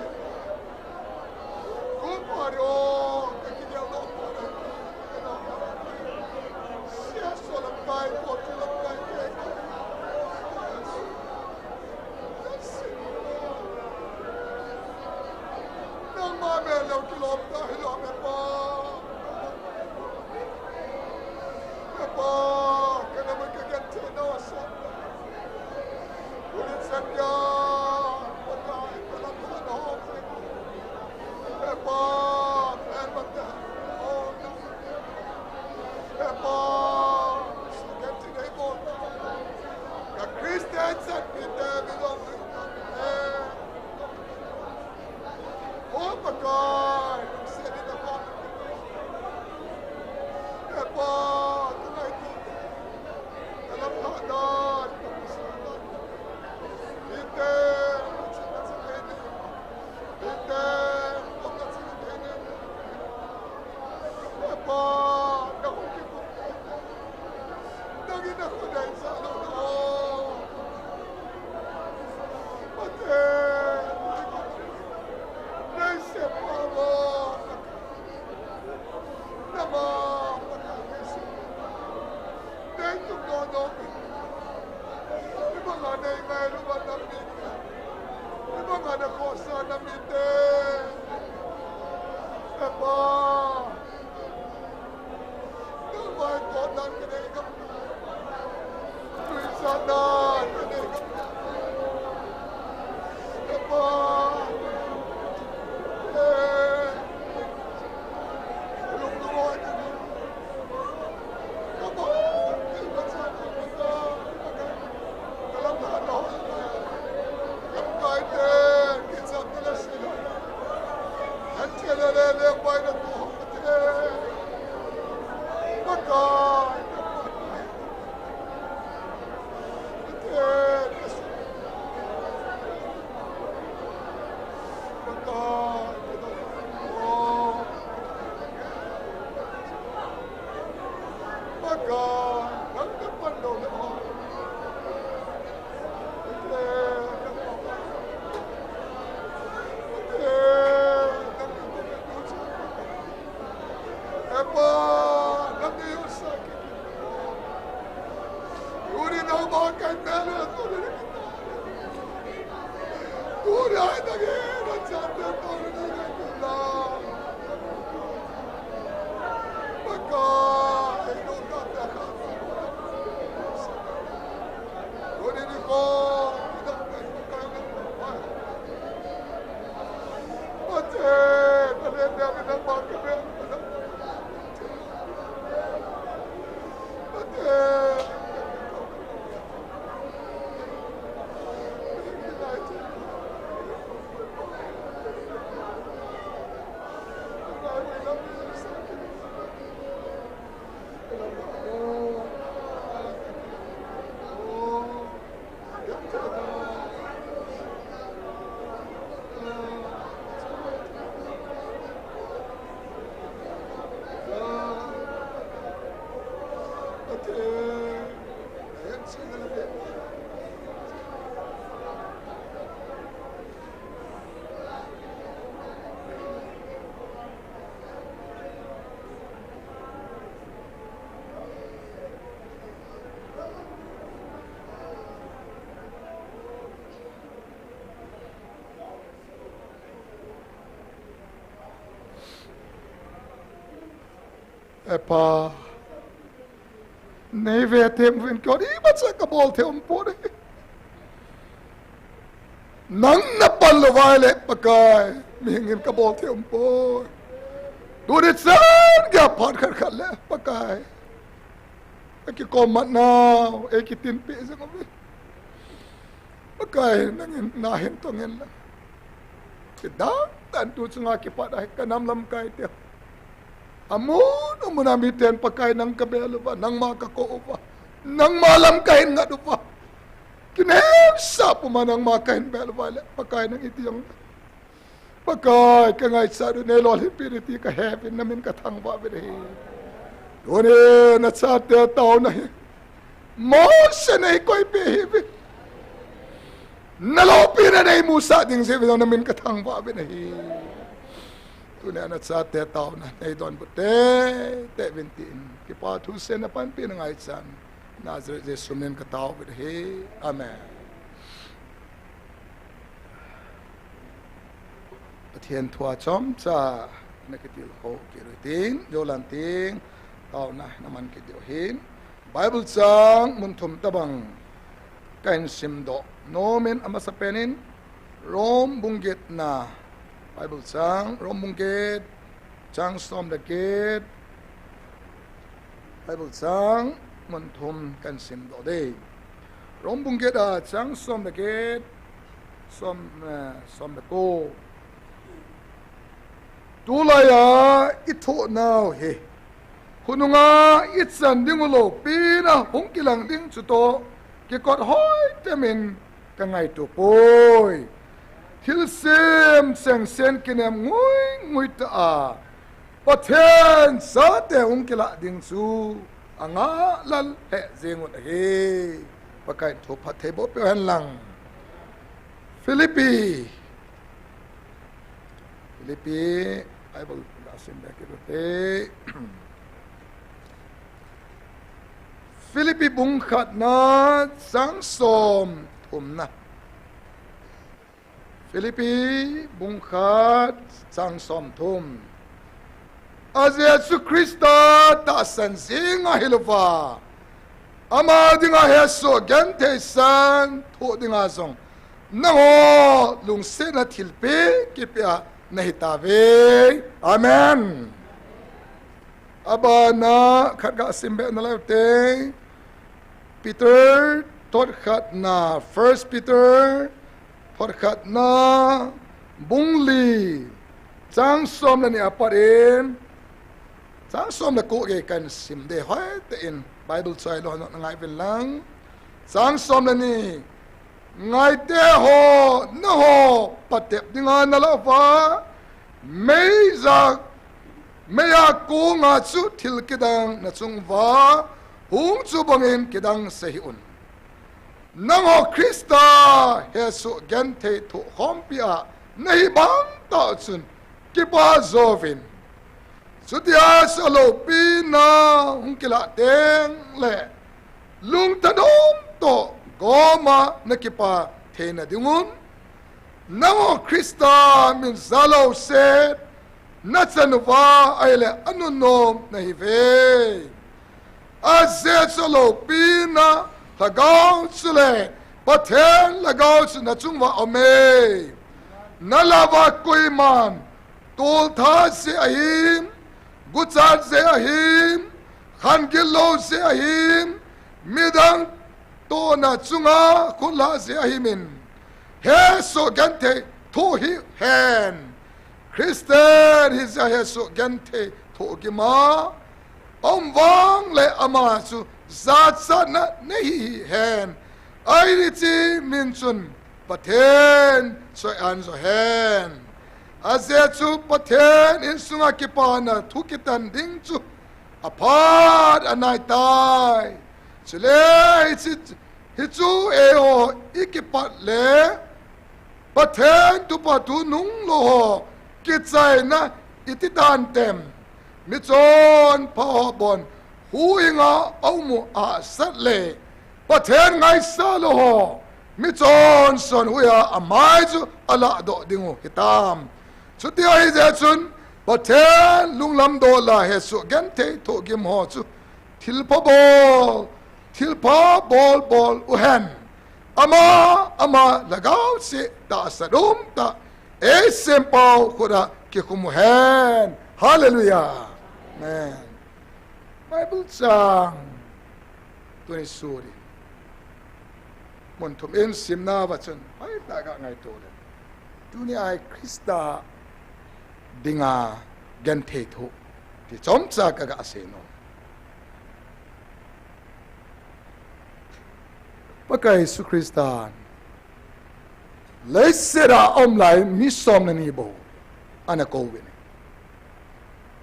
He Pa, nei ve thei uvin, keiho imacha kabol thei umpoi. Nang na pan lou uva ahile Pakai, mihing in kabol thei umpoi. Tuni chan geiya phat khat khat le Pakai, akikom matnau eikitinpeh jing uve. Pakai, nangin nahin tong in lang. Kidang tah in tu chunga kipat a hi kanam lamkai te, amun amun a miten Pakai nang kabel uva, nangma kakou uva, Nangma lam kahin ngat uva, kinemsa puma nangma kahin bel uva le, Pakai nang iti jong. Pakai, kangaichat u neilolhinpi ding ti kahe uvin, namin kathangvah uvin ahi. Tuni nachate taona hi Mose nei koipeh hih uvin, naloupina nei musah ding jeh uvin namin kathangvah uvin ahi. Tuni nachate taona nei donbut teitei uvin tin, kipa thusei na panpina ngaichan, Nazareth Jesu min katao uvin ahi. Amen. Pathen thua chomcha nakitilkhou kit uhitin, jolan tin, taona naman kit diu ahin. Bible chang mun thum tobang kahin simdoh nomin, amasapen in Rome bung getna Bible chang, Rome bung get, chang som le get, Bible chang mun thum kahin simdoh ding. Rome bung get a chang som le get, som, eh, som le ko. Tulaiya ithohnau hi khonunga ichan dingu loupina hung kilang ding chutoh kikot hoitemin kangaito poi. Thilsem chengsen kinem nguingui tah a Pathen chate hung kilah ding chu angah lal lheh jeng un ahi. Pakai thu phattheiboh peuhen lang. Philippi, Philippi, Bible la sim beh kit ute. Philippi bung khatna chang som thumna. Philippi bung khat chang som thum. A Jesu Christa tahsan jing ahilouva, ama dinga hesoh genthei san thoh dinga jong nangho lungsetna thilpeh kipeh a nahitauve. Amen. Abana khat kasim beh nalai ute. Peter thot khatna, First Peter thot khatna, bung li, chang som le ni apat in chang som le ko gei kahin sim ding, hoitah in Bible choi lou nangai uvin lang. Chang som le ni. Ngaite ho, nangho patep dinga nalah uva, meija, meija konga chu thil kidang nachung uva hung chu bangin kidang sah hih un. Nangho Christa hesoh genthei thoh khompi a nahi bang tah chun kipa jouvin. Chutia chu aloupina hung kilah teng le lungthanom toh goma nakipa theina dingun, nangho Christa min jalou set nachan uva ahile anunnom nahiuve. Ajeh chu aloupina lhagao chule Pathen lhagao chu nachung uva aume. Nalah uva koiman toltha jeh ahim, guchat jeh ahim, khan gilou jeh ahim, midang tohna chunga khut lah jeh ahimin, hesoh genthei thoh hih hen. Christian hijeh a hesoh genthei thoh gima aum vangle ama chu jachatna nahi hih hen. Ahi, hiche min chun Pathen choi-at jo hen. Ajeh chu Pathen insunga kipana thu kitan ding chu aphat anaitai. Chule hiche, hichu eiho ikipat le Pathen thupha thu nunglou ho kichaina iti tantem. Michonpha ho bon huhhinga aum u ahsat le Pathen ngaisah lou ho michonson huhhing a amai chu alahdoh dingu hitam. Chuti ahijeh chun Pathen lunglam dola hesoh genthei thohgim ho chu thilpha bol, thilpha bol bol uhen. Ama, ama lhagao cheh tahsa umtah eisempau khut a kikhum uhen. Hallelujah. Amen. Bible chang tuni suri mun thum in simna uva chun hoitah a kangaito le, tunia hi Christa dinga genthei thoh ti chomcha kaga seinom. Pakai Jesu Christa leiset a aum lai mi som le ni bou ana kou vin.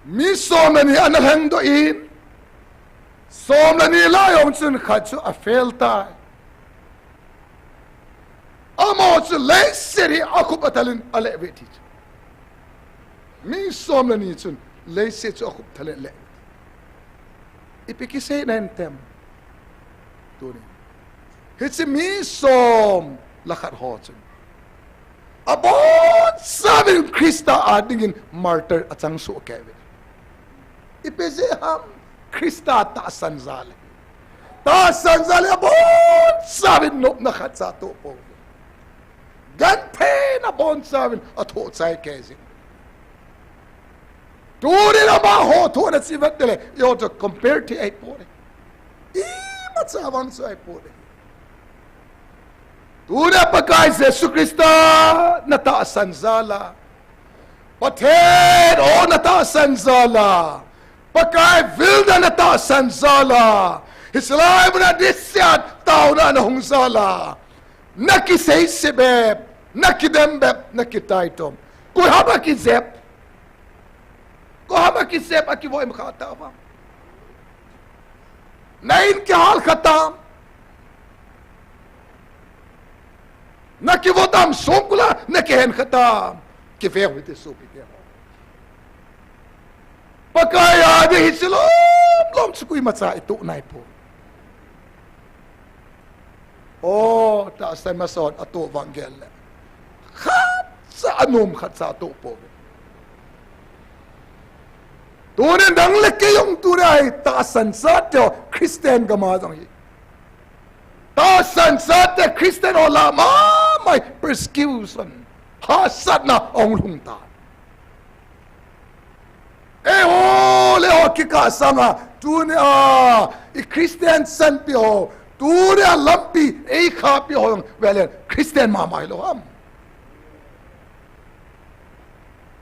Mi som le ni ana lhengdoh in, som le ni lai jong chun khat chu a fail tai. Amaho chu leiset hi akhup athal in aleh ve ti chu. Mi som le ni chun leiset chu akhup athal in aleh. Ipi kisei nahi em? Tuni hiche mi som le khat ho chun abonchauvin Christa a dingin martyr achang soh kei uve. Ipi jeh ham? Christa tahsan jal e. Tahsan jal e, abonchauvin nopna khatcha atoh pouve. Gentheina abonchauvin athoh chai kei jing. Tunin amaho thohna chu ivet le, eiho toh compare thei ahipoi. Imacha vang chu ahipoi. Tuna Pakai Jesu Christa na tahsan jal a, Pathen o na tahsan jal a, Pakai vilna na tahsan jal a, hiche lai muna dihset taona na hung jal a, na kiseise bep, na kidem bep, na kitaitom, koi ham akijep? Koi ham akijep, akivoi ma kha ta vang? Na in kihal kha tam? Na kivot am songkul a, na kihen kha tam? Kiveu hite sopite ho. Pakai a ding hiche lom lom chu koimacha itoh naipoi. O, tahsan masa hon atoh vang gel le, khatcha anom khatcha atoh pouve. Tunin nang le kei jong tuni a hi tahsan chate ho Christian gam a jong hi, tahsan chate Christian ho lah mama hi persecution, hahsatna ahung lhung tan. Eiho le eiho kikah sanga, tuni a i Christian chanpi ho, tuni a lampi eikhahpi ho jong velen Christian mama hilou ham?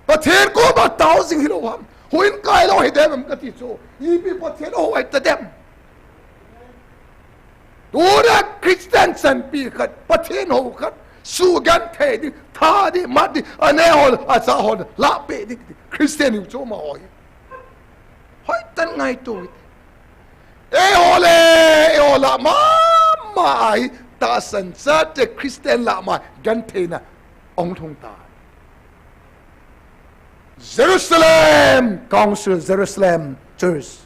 Pathen koma tao jing hilou ham? Houin kai lou hidem em kati chu. Ipi Pathen hou ahitadem? Tuna Christian chanpi khat, Pathen hou khat, sugenthei ding, tha ding, mat ding, aneo ho, acha ho, lahpeh ding, Christian hiu chu amaho hi. Hoitah in ngaito hite. Eiho le eiho lah mama a hi tahsan chate Christian lah ma gentheina ahung lhung tan. Jerusalem Council, Jerusalem Church,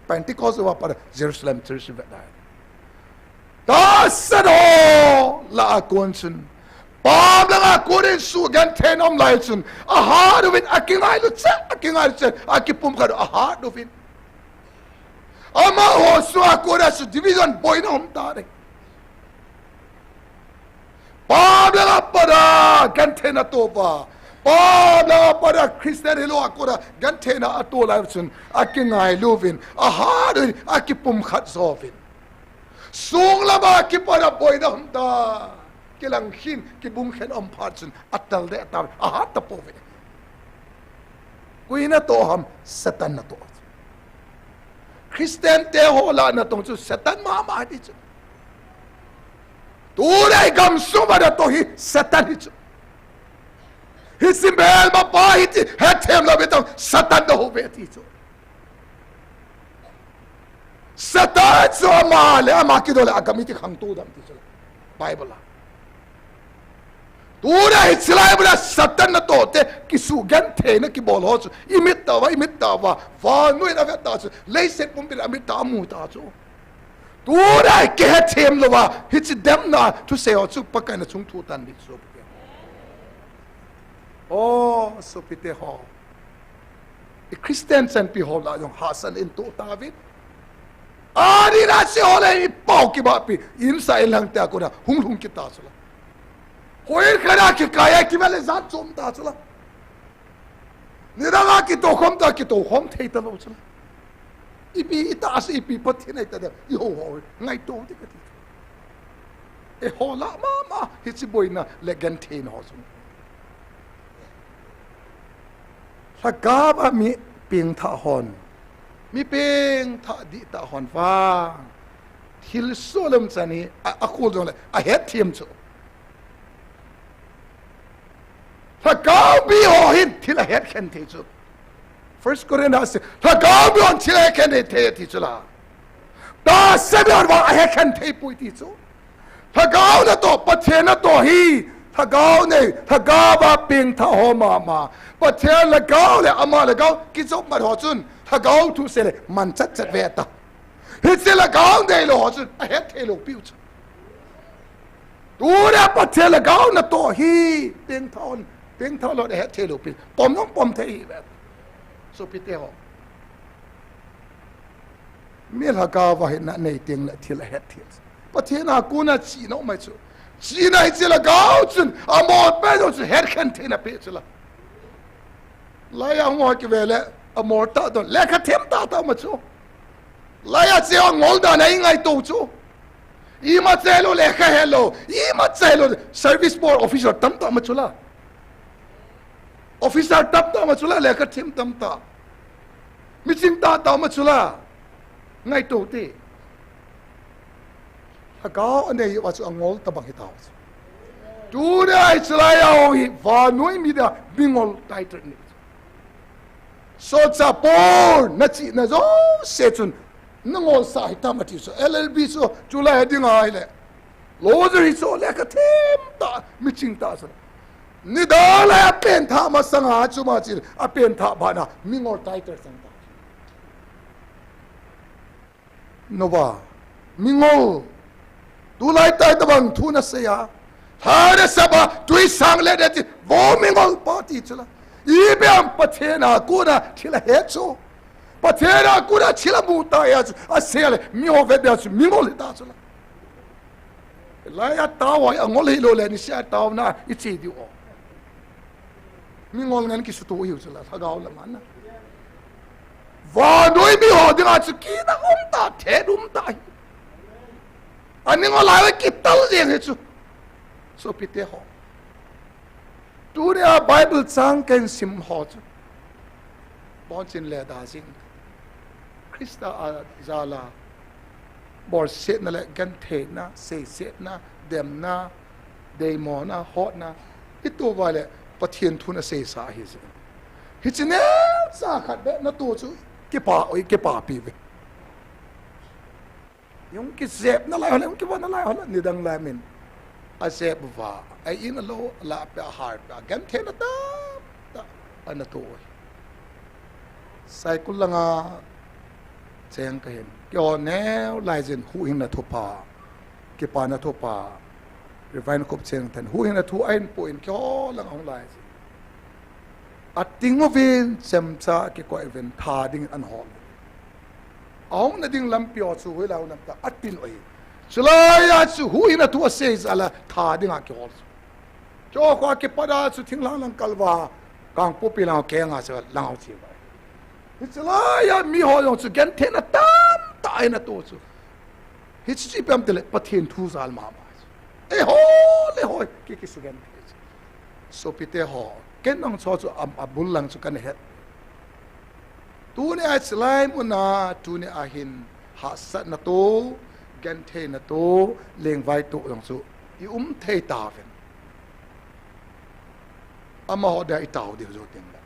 Pentecost uva pat a Jerusalem Church ivet a, tahsan ho lah a kon chun, pam lang a konin sugentheina aum lai chun, ahat uvin, akingailu cheh, akingailu cheh, akipumkhat u ahat uvin. Amaho sunga kona chu division, boina aum tan ahi. Pam lang a pat a gentheina atoh uva, pam lang a pat a Christian hilou a kona gentheina atoh lai chun, akingailu uvin, ahat uvin, akipumkhat jo uvin. Sung lama kipat a boina aum tan, kilang khen, kibung khen aum phat chun, atel deh tan, ahat tapouve. Koi natoh ham? Satan natoh. Christian te ho lah natong chu Satan mama hi chu. Tulai gamsung uva natoh hi Satan hi chu. Hiche melmapa hi ti hethem lou ve tong, Satan nahou ve ti chu. Satan chu ama le ama kidou le agam hi ti khangtou dam ti chu Bible a. Tuna hiche lai muna Satan natoh te kisugentheina kibol ho chu imit tauva, imit tauva, vannoi in avet tah chu, leiset pumpin amit tah amu tah chu. Tuna kihethem louva hiche demna thusei ho chu Pakaiyin achung thu tan ding chu. O, sopite ho, i Christian chanpi ho lah jong hahsatna in toh tauvin. Adin a hiche ho le i pao kibahpi, insa inlang te a kona hung lhung kit ta chula. Houin khat a kikai a kivel le jat chom ta chula. Nidang a kitoukhom ta, kitoukhom thei talou chula. Ipi itah a chu, ipi Pathen ahitadem, ihou ho ngaito ute kati. Eiho lah mama hiche boina le gentheina ho chu. Lhagao a mi pengthah hon, mi pengthah dihtah hon vang Thil solam chan hi a, a khol jongle a het them chu. Lhagao mi ho hin thil a het khen thei chu. First Corinthians a se, lhagao mi hon thil a het khen thei, thei ti chu la. Tahsa mi hon vang a het khen thei poi ti chu. Lhagao natoh, Pathen natoh hi, lhagao nei, lhagao va pengthah ho mama. Pathen lhagao le ama lhagao kijop mat ho chun, lhagao thu sei le man chat chat ve ta. Hiche lhagao neilou ho chun, a het thei lou piu chu. Tuna Pathen lhagao natoh hi, pengthah hon, pengthah lou a het thei lou piu. Pom jong pom thei hi ve. Sopite ho. Mi lhagao va hina nei teng le thil a het thei. Pathen a kona chihna um mai chu. Chihna hiche lhagao chun, amol pen jong chu het khen theina pe chu la. Laiya hung ho kive le, amol tah don, lekha them tah tah ma chu. Laiya che ho ngol dan a i ngaito chu. Ima che lou lekha he lou, ima che lou service board officer tam tah ma chu la. Officer tam tah ma chu la, lekha them tam tah. Miching tah tah ma chu la. Ngaito te. Lhagao a nei uva chu angol tabang hi tao chu. Tuna hiche laiya ho hi vannoi mi dia mingol title nei chu. Solchah Paul, na chihna jouse chun, na ngolsah hi tam ati chu. L L B chu, chulai a ding ahile. Lawyer hi chu, lekha them tah, miching tah chu. Nidang lai a pengthah masanga chu ma chi, a pengthah bana, mingol title sang tah. Nova, mingol. Tulai tai tabang thu na sei a. Lha na sap a, tui sang le de ti, vo mingol pa ti chu la. Ipi ham Pathen a kona thil a het chu. Pathen a kona thil a mu ta a chu. A sei le, mi ho vet dia chu, mingol hi ta chu la. Laiya tao a, angol hi lou le, niseh a taona, i che diu o. Mingol ngen kisuto hiu chu la, lhagao la man na. Vannoi mi ho dinga chu kina um ta, thet um ta hi. Ani ngol lai kital jeng hi chu. Sopite ho. Tunia Bible chang kahin sim ho chu. Bonchin le da jing. Christa a jal a. Bolsetna le gentheina, seisetna, demna, deimona, hotna, i tou va le Pathen thu na seisa ahi jeh in. Hiche neocha khat beh na tou chu kipa, oi, kipapi ve. Jong kijepna lai ho le, jong kivonna lai ho le, nidang lai min. Ajep uva, a in a lou, a lah peh, a har peh, a gentheina tamtah ana tou oi. Saikul langa cheng kahin. Keiho neo lai jin huhhingna thupha, kipana thupha, Reverend Khupcheng ten huhhingna thu ahin poh in keiho langa hung lai jin. Ating uvin chemcha kikoi uvin tha dingin ana hol. Ahung na ding lampi ho chu hoilai u nam ta atin u ahi. Chulai a chu huhhingna thu asei jal a tha dinga kihol chu. Keiho kho kipat a chu thinglhang lang kal uva, Kangpokpi lang kenga chu lang u chi uva. Hiche laiya miho jong chu gentheina tamtah in atou chu. Hiche chu ipi ham itile Pathen thu jal mama chu. Eiho le hoi ki, kisugenthei chu. Sopite ho, ken nang cho chu a, abul lang chu kana het. Tunia chulai muna, tunia hin hahsatna toh, gentheina toh, lengvai toh jong chu i um thei tauvin. Amaho dia i tao diu jou tengle.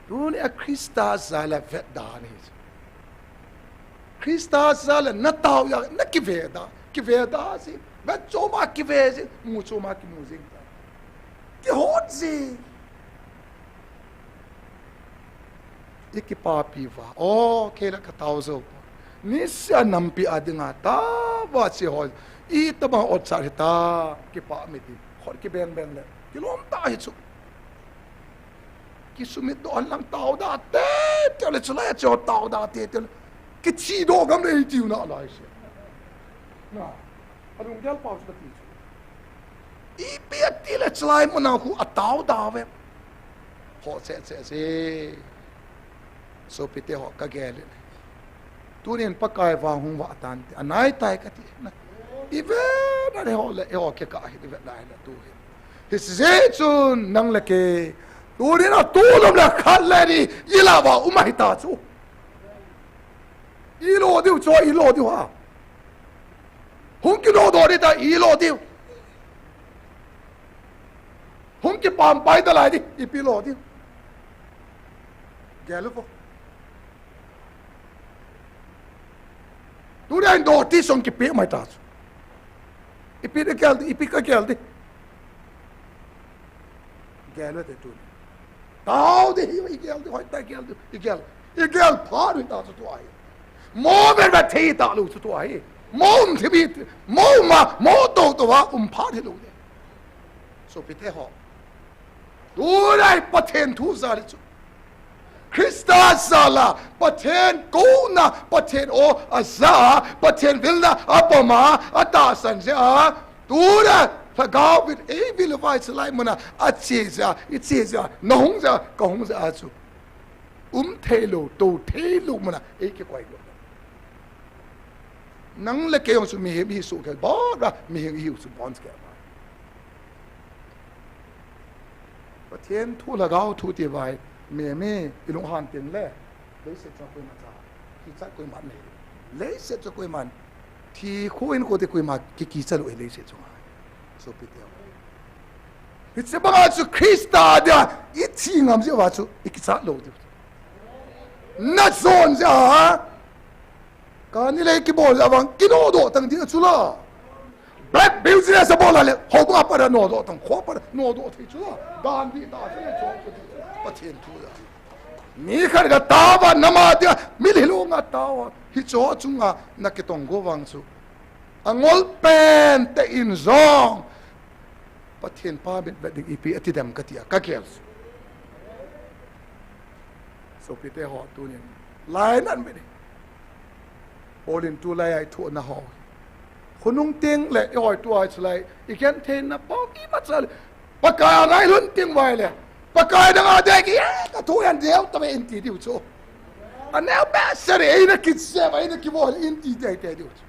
Tunia Christa jal a vetda ahi. Christa jal a na tao a, na kiveda, kiveda jing, vet chom a kive jing, mu chom a kimu jing. Kihot jing. I kipapi uva, o, kei la katao jou. Niseh a nampi a dinga taova che ho. Itobang otchat hita, kipah mit in. Khut kibeng beng le. Kilom tah hi chu. Kisumit doh hen lang tao da teitei le, chulai a che ho tao da teitei le. Kithi doh gam le tiu na lai se. Na, alunggel pau chu kati chu. Ipi ati le chulai muna khu atao da ve. Ho che che che. Sopite ho kagel le. Tunin Pakai vang hung vah tante, anai tai kati na. I vet na le ho le, ho kikah hi, i vet na le tu hi. Hijeh chun nang le kei, tunin atulom le khat le ni, i lah uva um ahi ta chu. Ilo diu, chu ilo diu ha. Hung kinodoh ding ta ilo diu. Hung kipampai talai ding, ipi lo diu. Gel uvo. Tunia hin notice hung kipe mai ta chu. Ipi igel ding, ipi kagel ding. Gel u hite tuni. Tao ding hi igel ding, hoitah gel ding, igel. Igel phat u hita chu tua hi. Mo vet vet thei talou chu tua hi. Mo um thei, mo um a, mo tou tou a um phat hilou ding. Sopite ho. Tunia hi Pathen thu jal hi chu. Christa jal a, Pathen kouna, Pathen o aja a, Pathen vilna apom a, atahsan jeh a. Tunia, lhagao vin, eivil uva hiche lai muna, ache jeh a, iche jeh a, nahung jeh a, kahung jeh a chu. Um theilou, tou theilou muna, eikikoi lou. Nang le kei jong chu mihem ihi soh kei, bora mihem ihiu chu bon kei. Pathen thu lhagao thu ti vai, mihem hi ilunghan teng le, leiset chunga koima cha, kichat koima nei. Leiset chunga koiman, thi khu in khu te koima ki, kicha lou leiset chunga. Sopite ho. Hiche banga chu Christa dia, ithi ngam jeh uva chu, ikichat lou diu. Najon jeh a, Kani le kibol le vang kinodoh tang ding chu la. Black business abol le, houbung a pat a nodoh tang, kho pat a nodoh thei chu la. Dan dih ta chu le chu chu ti. Pathen thu la. Mi khat ka tao a, nama dia, mi lhilou nga tao a. Hiche chunga na kitong go vang chu. Angol pen te in jong. Pathen pa mit vet ding ipi ati dem kati a, kagel. Sopite ho tunin. Lainat mit ding. Paul in tulai a ithohna ho. Khonung teng le ihoi tua chu lai. Igentheina po imacha le. Pakai a ngailhun teng vai le. Pakai dang a dei ki, eh, kathoh an deu tave in ti diu chu. Aneo behseh in eina kisei vai, eina kibol in ti dei te diu chu.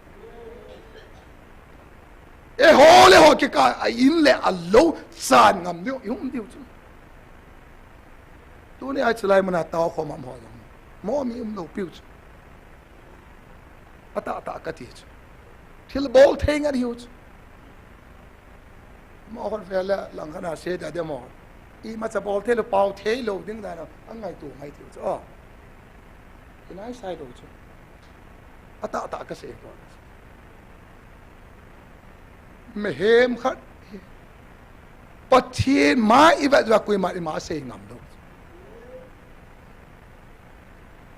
Eiho le ho kikah a in le alou chan ngam diu, i um diu chu. Tuni a hiche lai muna tao khom am ho jong. Mo mi um lou piu chu. Atah tah kati chu. Thil bol thei ngat hiu chu. Mo hon vele lang khat a sei da de mo. Imacha bol thei lou, pao thei lou ding dan a ngaito ngai tiu chu. Oh. Inai sai lou chu. Atah tah kasei to. Mihem khat hi Pathen mai ivet uva koima ima sei ngam lou.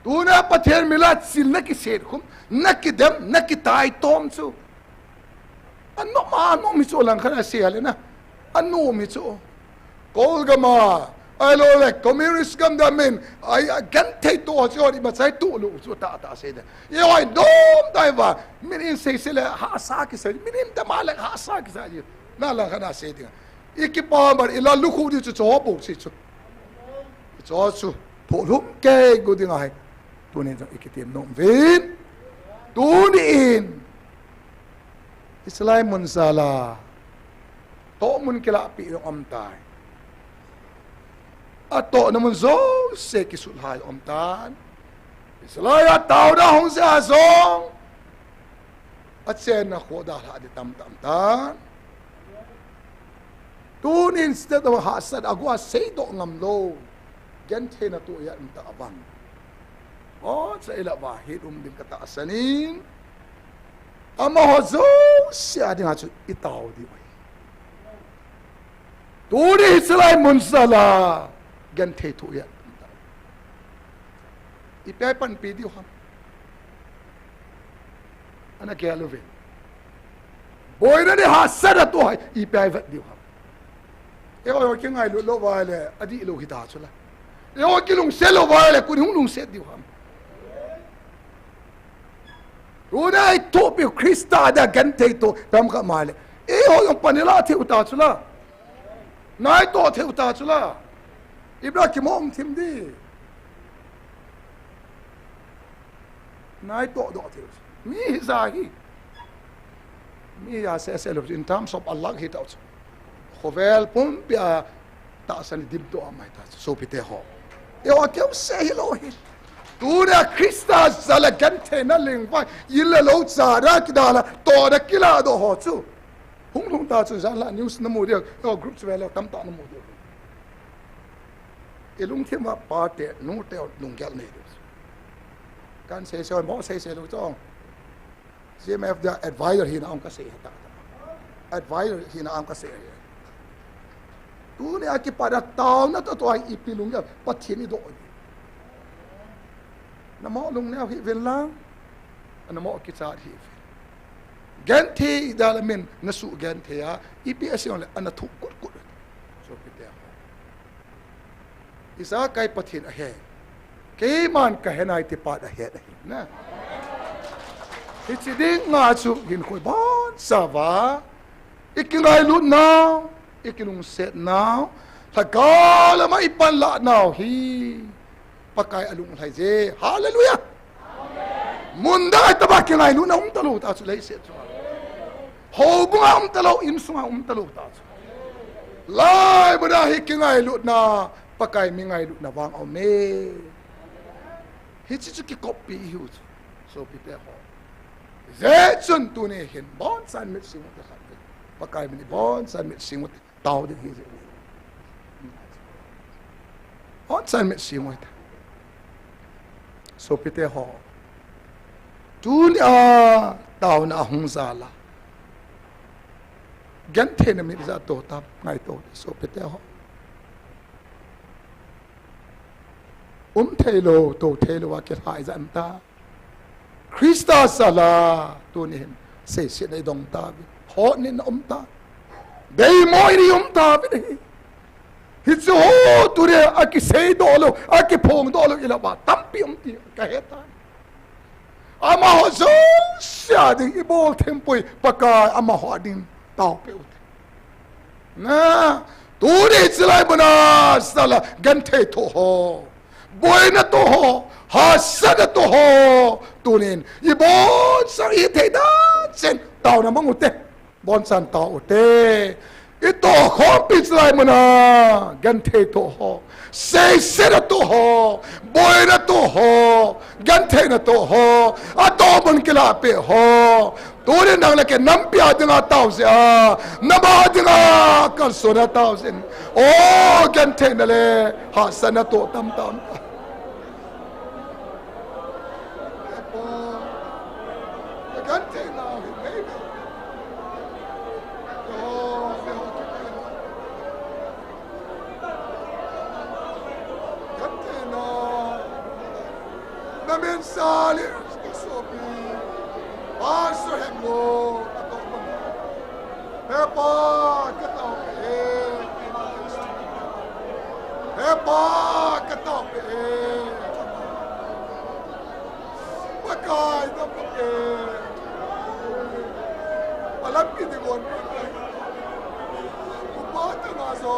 Tuna Pathen min a chil na kiset khum, na kidem, na kitai tom chu. Anom a, anom hi chu lang khat a sei le na. Anom hi chu. Kol gam a, ahilou le, communist gam dam in, ai, agenthei to chu, imacha ituh lou chu, tah, tah sei de. Ihoi dom tai va, min in sei sei le, hahsa kisei, min in dam a le, hahsa kisei, na lang khat a sei ding. Ikipa ban, ila lukhu di chu, chu bou sei chu. Chu chu, pholhum kei gu ding ahi. Tunin jong ikitem nom uvin. Tunin. Hiche lai mun jal a. Tohmun kilahpeh jong um tai. Atohna mun jouse kisutlha jong um tan. Hiche lai a taona hung jeh a jong. Achenna kho dalhah ding tamtah um tan. Tunin state of hahsat a go a seidoh ngam lou. Gentheina toh a um tah vang. O, cha ila va, het um ding katahsan in. Amaho jouse a dinga chu itao diu ahi. Tuni hiche lai mun jal a, genthei toh a. Ipi a ipanpi diu ham. Ana gel uve. Boina ni hahsat a toh a, ipi a ivet diu ham. Eiho kingailut lou uva le, adih lou hita chu la. Eiho kilungset lou uva le, koi hung lungset diu ham. Tuna ithopi Christa dia genthei toh, pam kha mai le. Eiho jong pan ilah thei u ta chu la. Naitoh thei u ta chu la. Ibra kimong thim di. Naitoh doh thei u. Mi hija hi. Mi hija sese lou in terms of a lakh hi tao chu. Khovel pumpi a tahsan dimdoh a mai ta chu. Sopite ho. Eiho keu se hilou hi. Tunia Christa jal a gentheina lengvai, in le lou cha da kidal a, tohna kiladoh ho chu. Hung lhung ta chu jan la news namu diu, yo group chu ve leu tamtah namu diu. I lungthim a pate, nute lunggel nei diu. Kan seisei, mo seisei lou chu. C M F dia advisor hina ong kasei ta. Advisor hina ong kasei. Tunia kipat a taona toh toh a ipi lunggel, Pathen i doh. Namo lungneo hih uvin lang, namo kichat hih uvin. Genthei jal a min nasuh genthei a, ipi asei jongle ana thuh kutkut. Sopite ho. Ijakai Pathen ahe. Keiman kahe nai ti pat ahet ahi na. Hiche dinga chu hinkho ibonchauva, i kingailut nau, i kilungset nau, lhagao lama i panlah nau hi Pakai alunglhai je. Hallelujah. Mundang a tobang kingailutna um talou ta chu leiset chunga. Houbunga um talou, insunga um talou ta chu. Lai muna hi kingailutna, Pakai mi ngailutna vang aume. Hiche chu kikoppi ihiu chu. Sopite ho. Hijeh chun tuni hin bonchan mit sing u te khat. Pakai min bonchan mit sing u te. Tao ding hi jeh. Bonchan mit sing u te. Sopite ho. Tunia taona ahung jal a. Gentheina mit jat to tam ngaito sopite ho. Um theilou, to theilou a kilhai jat um ta. Christa jal a, tuni hin, seisetna i dong tauve, hotnitna um ta, deimo in i um tauve hi. Hichu ho, tunia, akiseidoh lou, akiphongdoh lou, i lah uva, tampi um ti, kahe tai. Amaho jouse a ding, i bol thempoi, Pakai, amaho a ding, taopeh u te. Na, tuni chulai muna, sala, genthei thoh ho. Boina thoh ho, hahsatna thoh ho. Tunin, i bonsang i thei dan chen, taona mang u te. Bonchan tao u te. I tohkhompi chulai muna, genthei thoh ho. Seisetna thoh ho. Boina thoh ho. Gentheina thoh ho. Atoh mun kilah peh ho. Tunin nang le kei nampi a dinga tao jeh a, nama dinga kalsona tao jeh in. O, gentheina le hahsatna toh tamtah. Namin sali, sopi. Pastor Hemlo, katao. He Pa, katao e. He Pa, katao e. Pakai, katao e. Palampi di gon. Upa tanga so.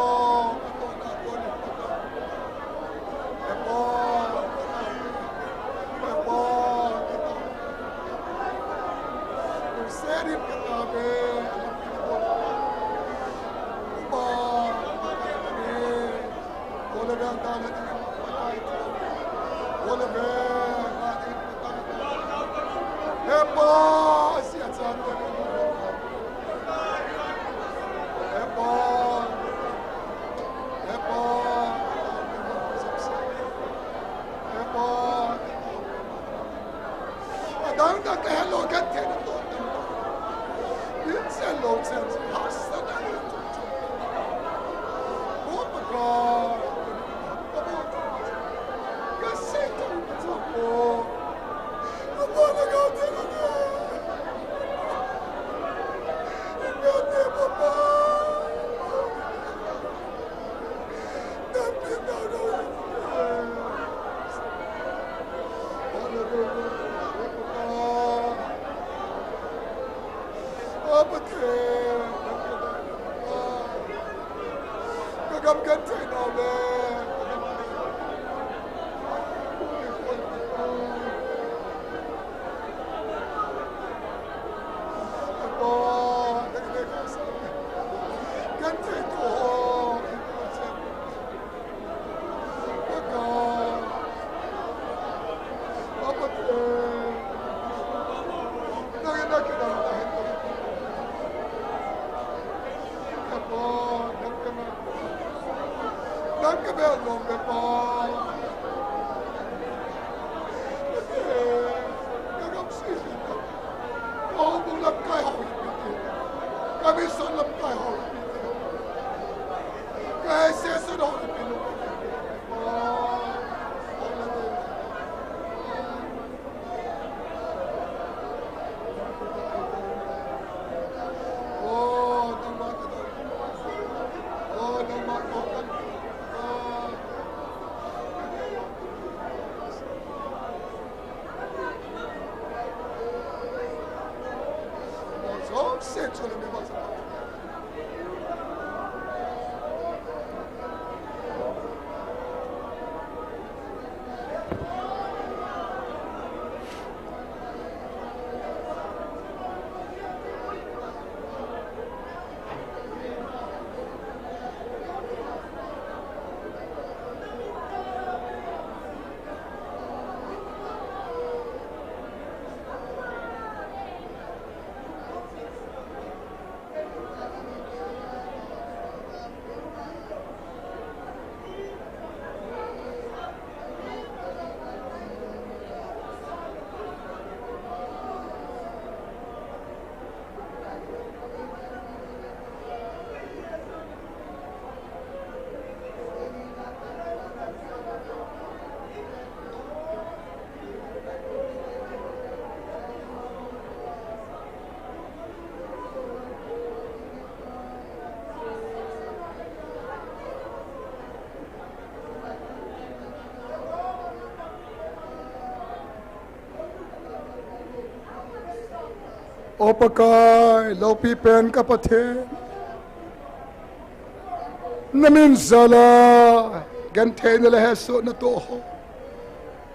Ka gam si si ta. Ka hou bung lam kai hou hi pi ti. Ka mi son lam kai hou hi pi ti. Ka he se son hou hi pi lu. O Pakai, loupi pen ka Pathen. Na min jal a gentheina le hesohna toh ho.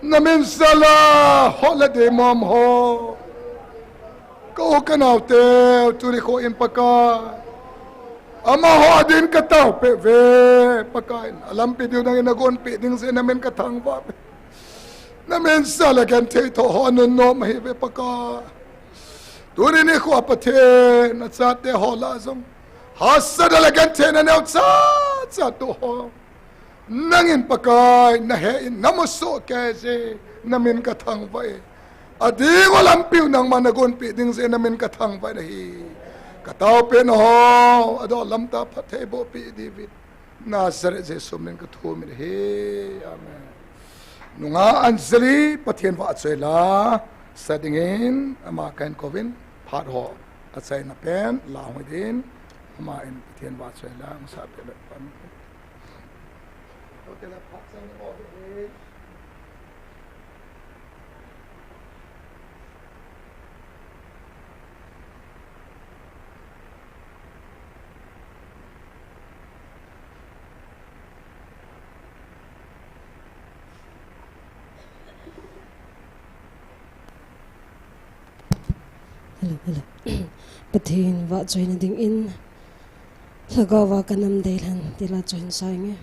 Na min jal a hol le deimom ho. Ka u ka naote, tuni kho in Pakai. Amaho adin ka taopeh uve, Pakai. Alampi diu nangin na gonpeh ding jeh in na min ka thangvah uve. Na min jal a genthei toh ho anunnom ahi uve, Pakai. Tuni nikho a Pathen, na chate ho lah a jong hahsatna le gentheina neocha cha toh ho. Nangin Pakai, na he in na mu soh kei jeh in na min ka thangvah e. Ading u lampi u nangman na gonpeh ding jeh in na min ka thangvah in ahi. Ka taopeh na ho, adoh lam tah phatthei boh peh diuvin. Nazareth Jesu min ka thum in ahi. Amen. Nungah Anjali, Pathen vahchoi la sa dingin, ama kahin kouvin, phat ho achaina pen la hoi dingin, ama in Pathen vahchoi la hung sah peh le pan. Hello, hello. Pathen vahchoina dingin, Lhagao va ka nam deilhen, ti la chu hin sa inge.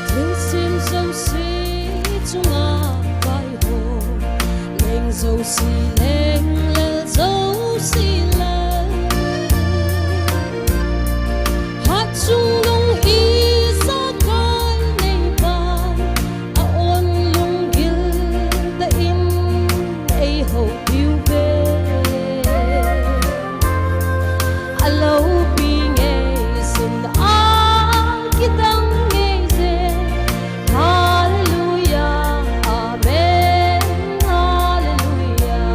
Thilsem jouse chunga vaihom, leng jouse leng, lel jouse lel. Hatchungnung ijakai neipa, a-on lunggil tah in eihoupiu ve. Aloupi ngei sun a kidang ngei je. Hallelujah, amen, hallelujah.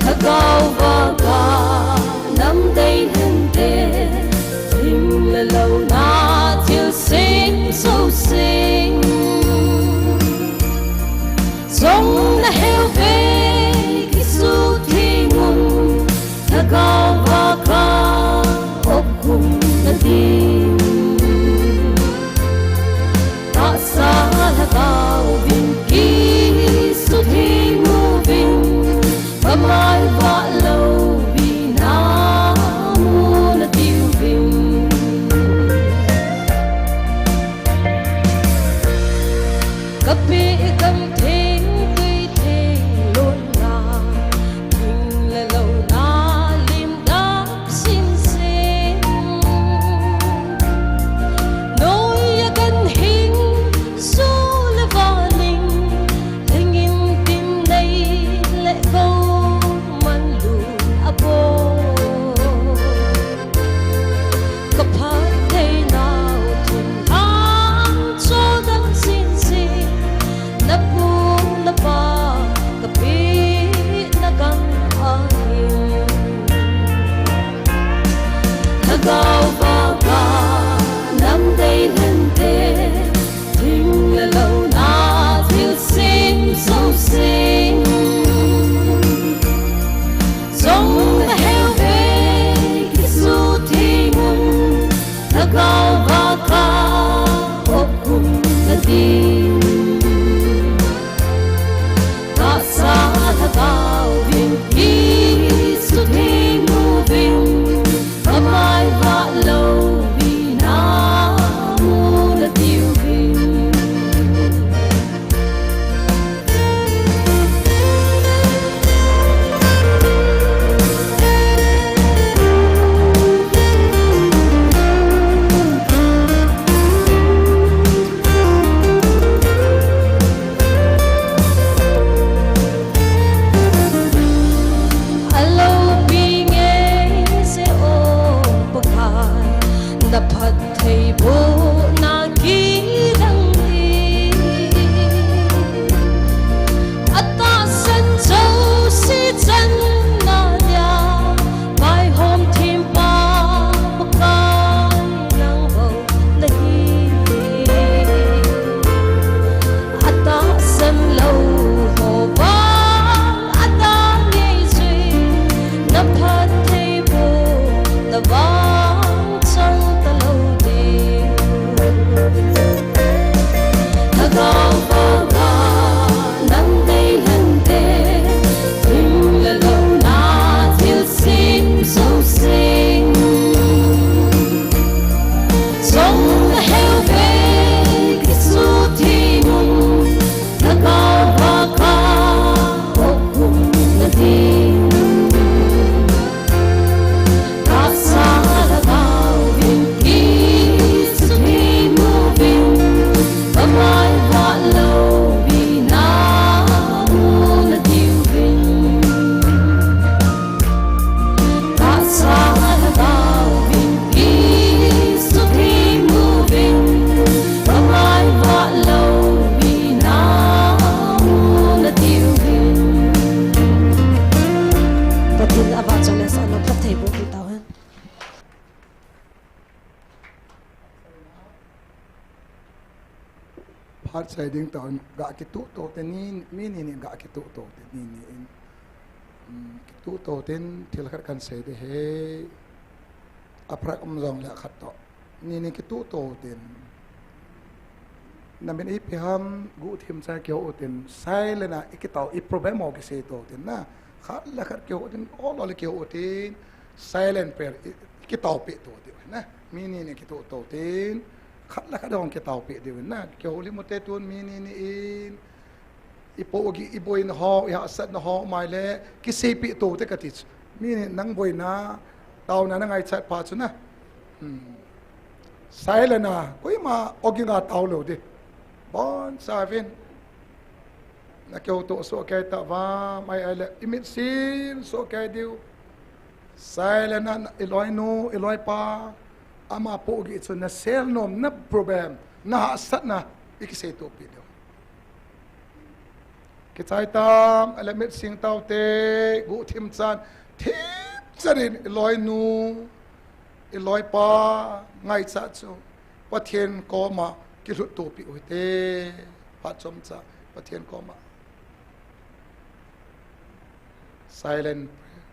Lhagao vanga nam deilhen te, hing le louna thilsem jouse. Jong na heu ve, kisu Tahsa Lhagao vin kisutheng uvin, pamai vah louvin amu nadiuvin. Kapeh gam theng tui theng lonna, thing le louna lim dap sinsin. Noiya ganhing, su le valing, lhingin tin nei le gou manlun abol. Kaphatthei nau thun hang chodang sinsin, napu napa kapeh na gam ahin. Lhagao vaka nam dei lhente, thing le louna thilsem jouse. Jong naheuve kisutheng un, Lhagao vaka opkhum nadin. Tahsa Lhagao vin kisutheng uvin, pamai vah louvin amu nadiuvin. Aloupi nge se o Pakai, naphat theibohna kidang in. Atahsan jouse channa dia, vaihom thempa Pakai nang bou nahi. Atahsan lou ho vang ada ngei jui, naphat theibohna vang chang talou ding. Lhagao vaka nam dei lhente, thing le louna thilsem jouse. Jong naheuve kisutheng un, Lhagao vaka opkhum nadin. Tahsa Lhagao vin kisutheng uvin, pamai vah louvin amu nadiuvin. Tahsa Lhagao vin kisutheng uvin, pamai vah louvin amu nadiuvin. Pathen avahchoi le sa na phatthei boh tahen. Phat sei ding tah in, ga kituh to te ni, mi ni ni ga kituh to te ni ni in. Hmm, kituh to ten thil khat kan sei de he. Aprak um jong le khat to. Ni ni kituh to ten. Na min ipi ham guhthim cha kihou ten. Silent a i kitao i problem ho kisei to ten na. Khat le khat kihou ten, ol ol kihou ten. Silent prayer i, i kitao pe to ten na. Mi ni ni kituh to ten. Khat le khat hung kitao pe diu na. Kihoulim u te tun mi ni ni in. I pohgih, i boina ho, i hahsatna ho, mai le, kiseipi to te kati chu. Mi ni nang boina, taona na ngaichat pa chu na. Hmm. Silent a, koima ogin a tao lou di. Bon savin. Na kihouto soh kei ta va, mai ai le, i mit sin soh kei diu. Silent a, i loinu, i loipa, ama pohgih chu na sel nom, na problem, na hahsatna, i kisei to pi diu. Kichai tam, a le mit sing tao te, guhthim chan, thim chan in i loinu, i loipa, ngaichat chu, Pathen koma, kilut to pi u hite, phat chomcha, Pathen koma. Silent prayer.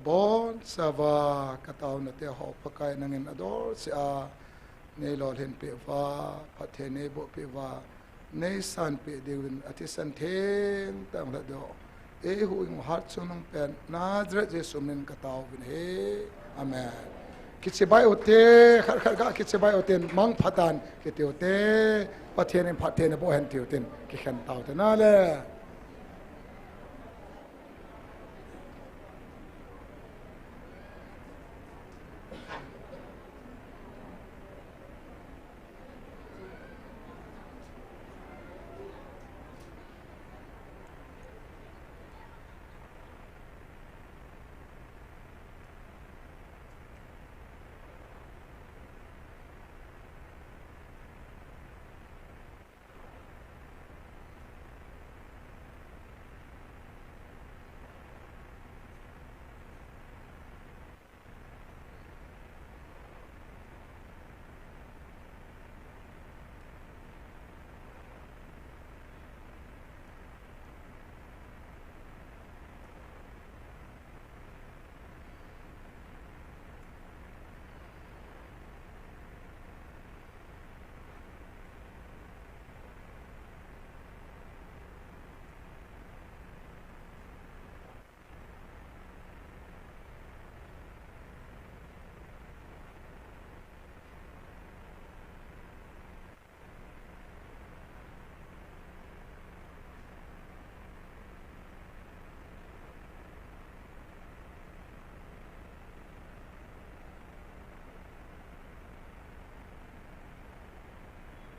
Bonchauva kataona te ho Pakai nangin adolse a, neilolhin peh uva, phatthei neiboh peh uva, neisanpeh diuvin athisan thengtah hung lhatdoh, eihuhhing u hatchungnung pen Nazareth Jesu minin kataovin ahi. Amen. Kichibai ute, khat khat ga kichibai utin, mangpha tan kiti ute, Pathen in phatthei naboh hen ti utin, kikhen taute nale.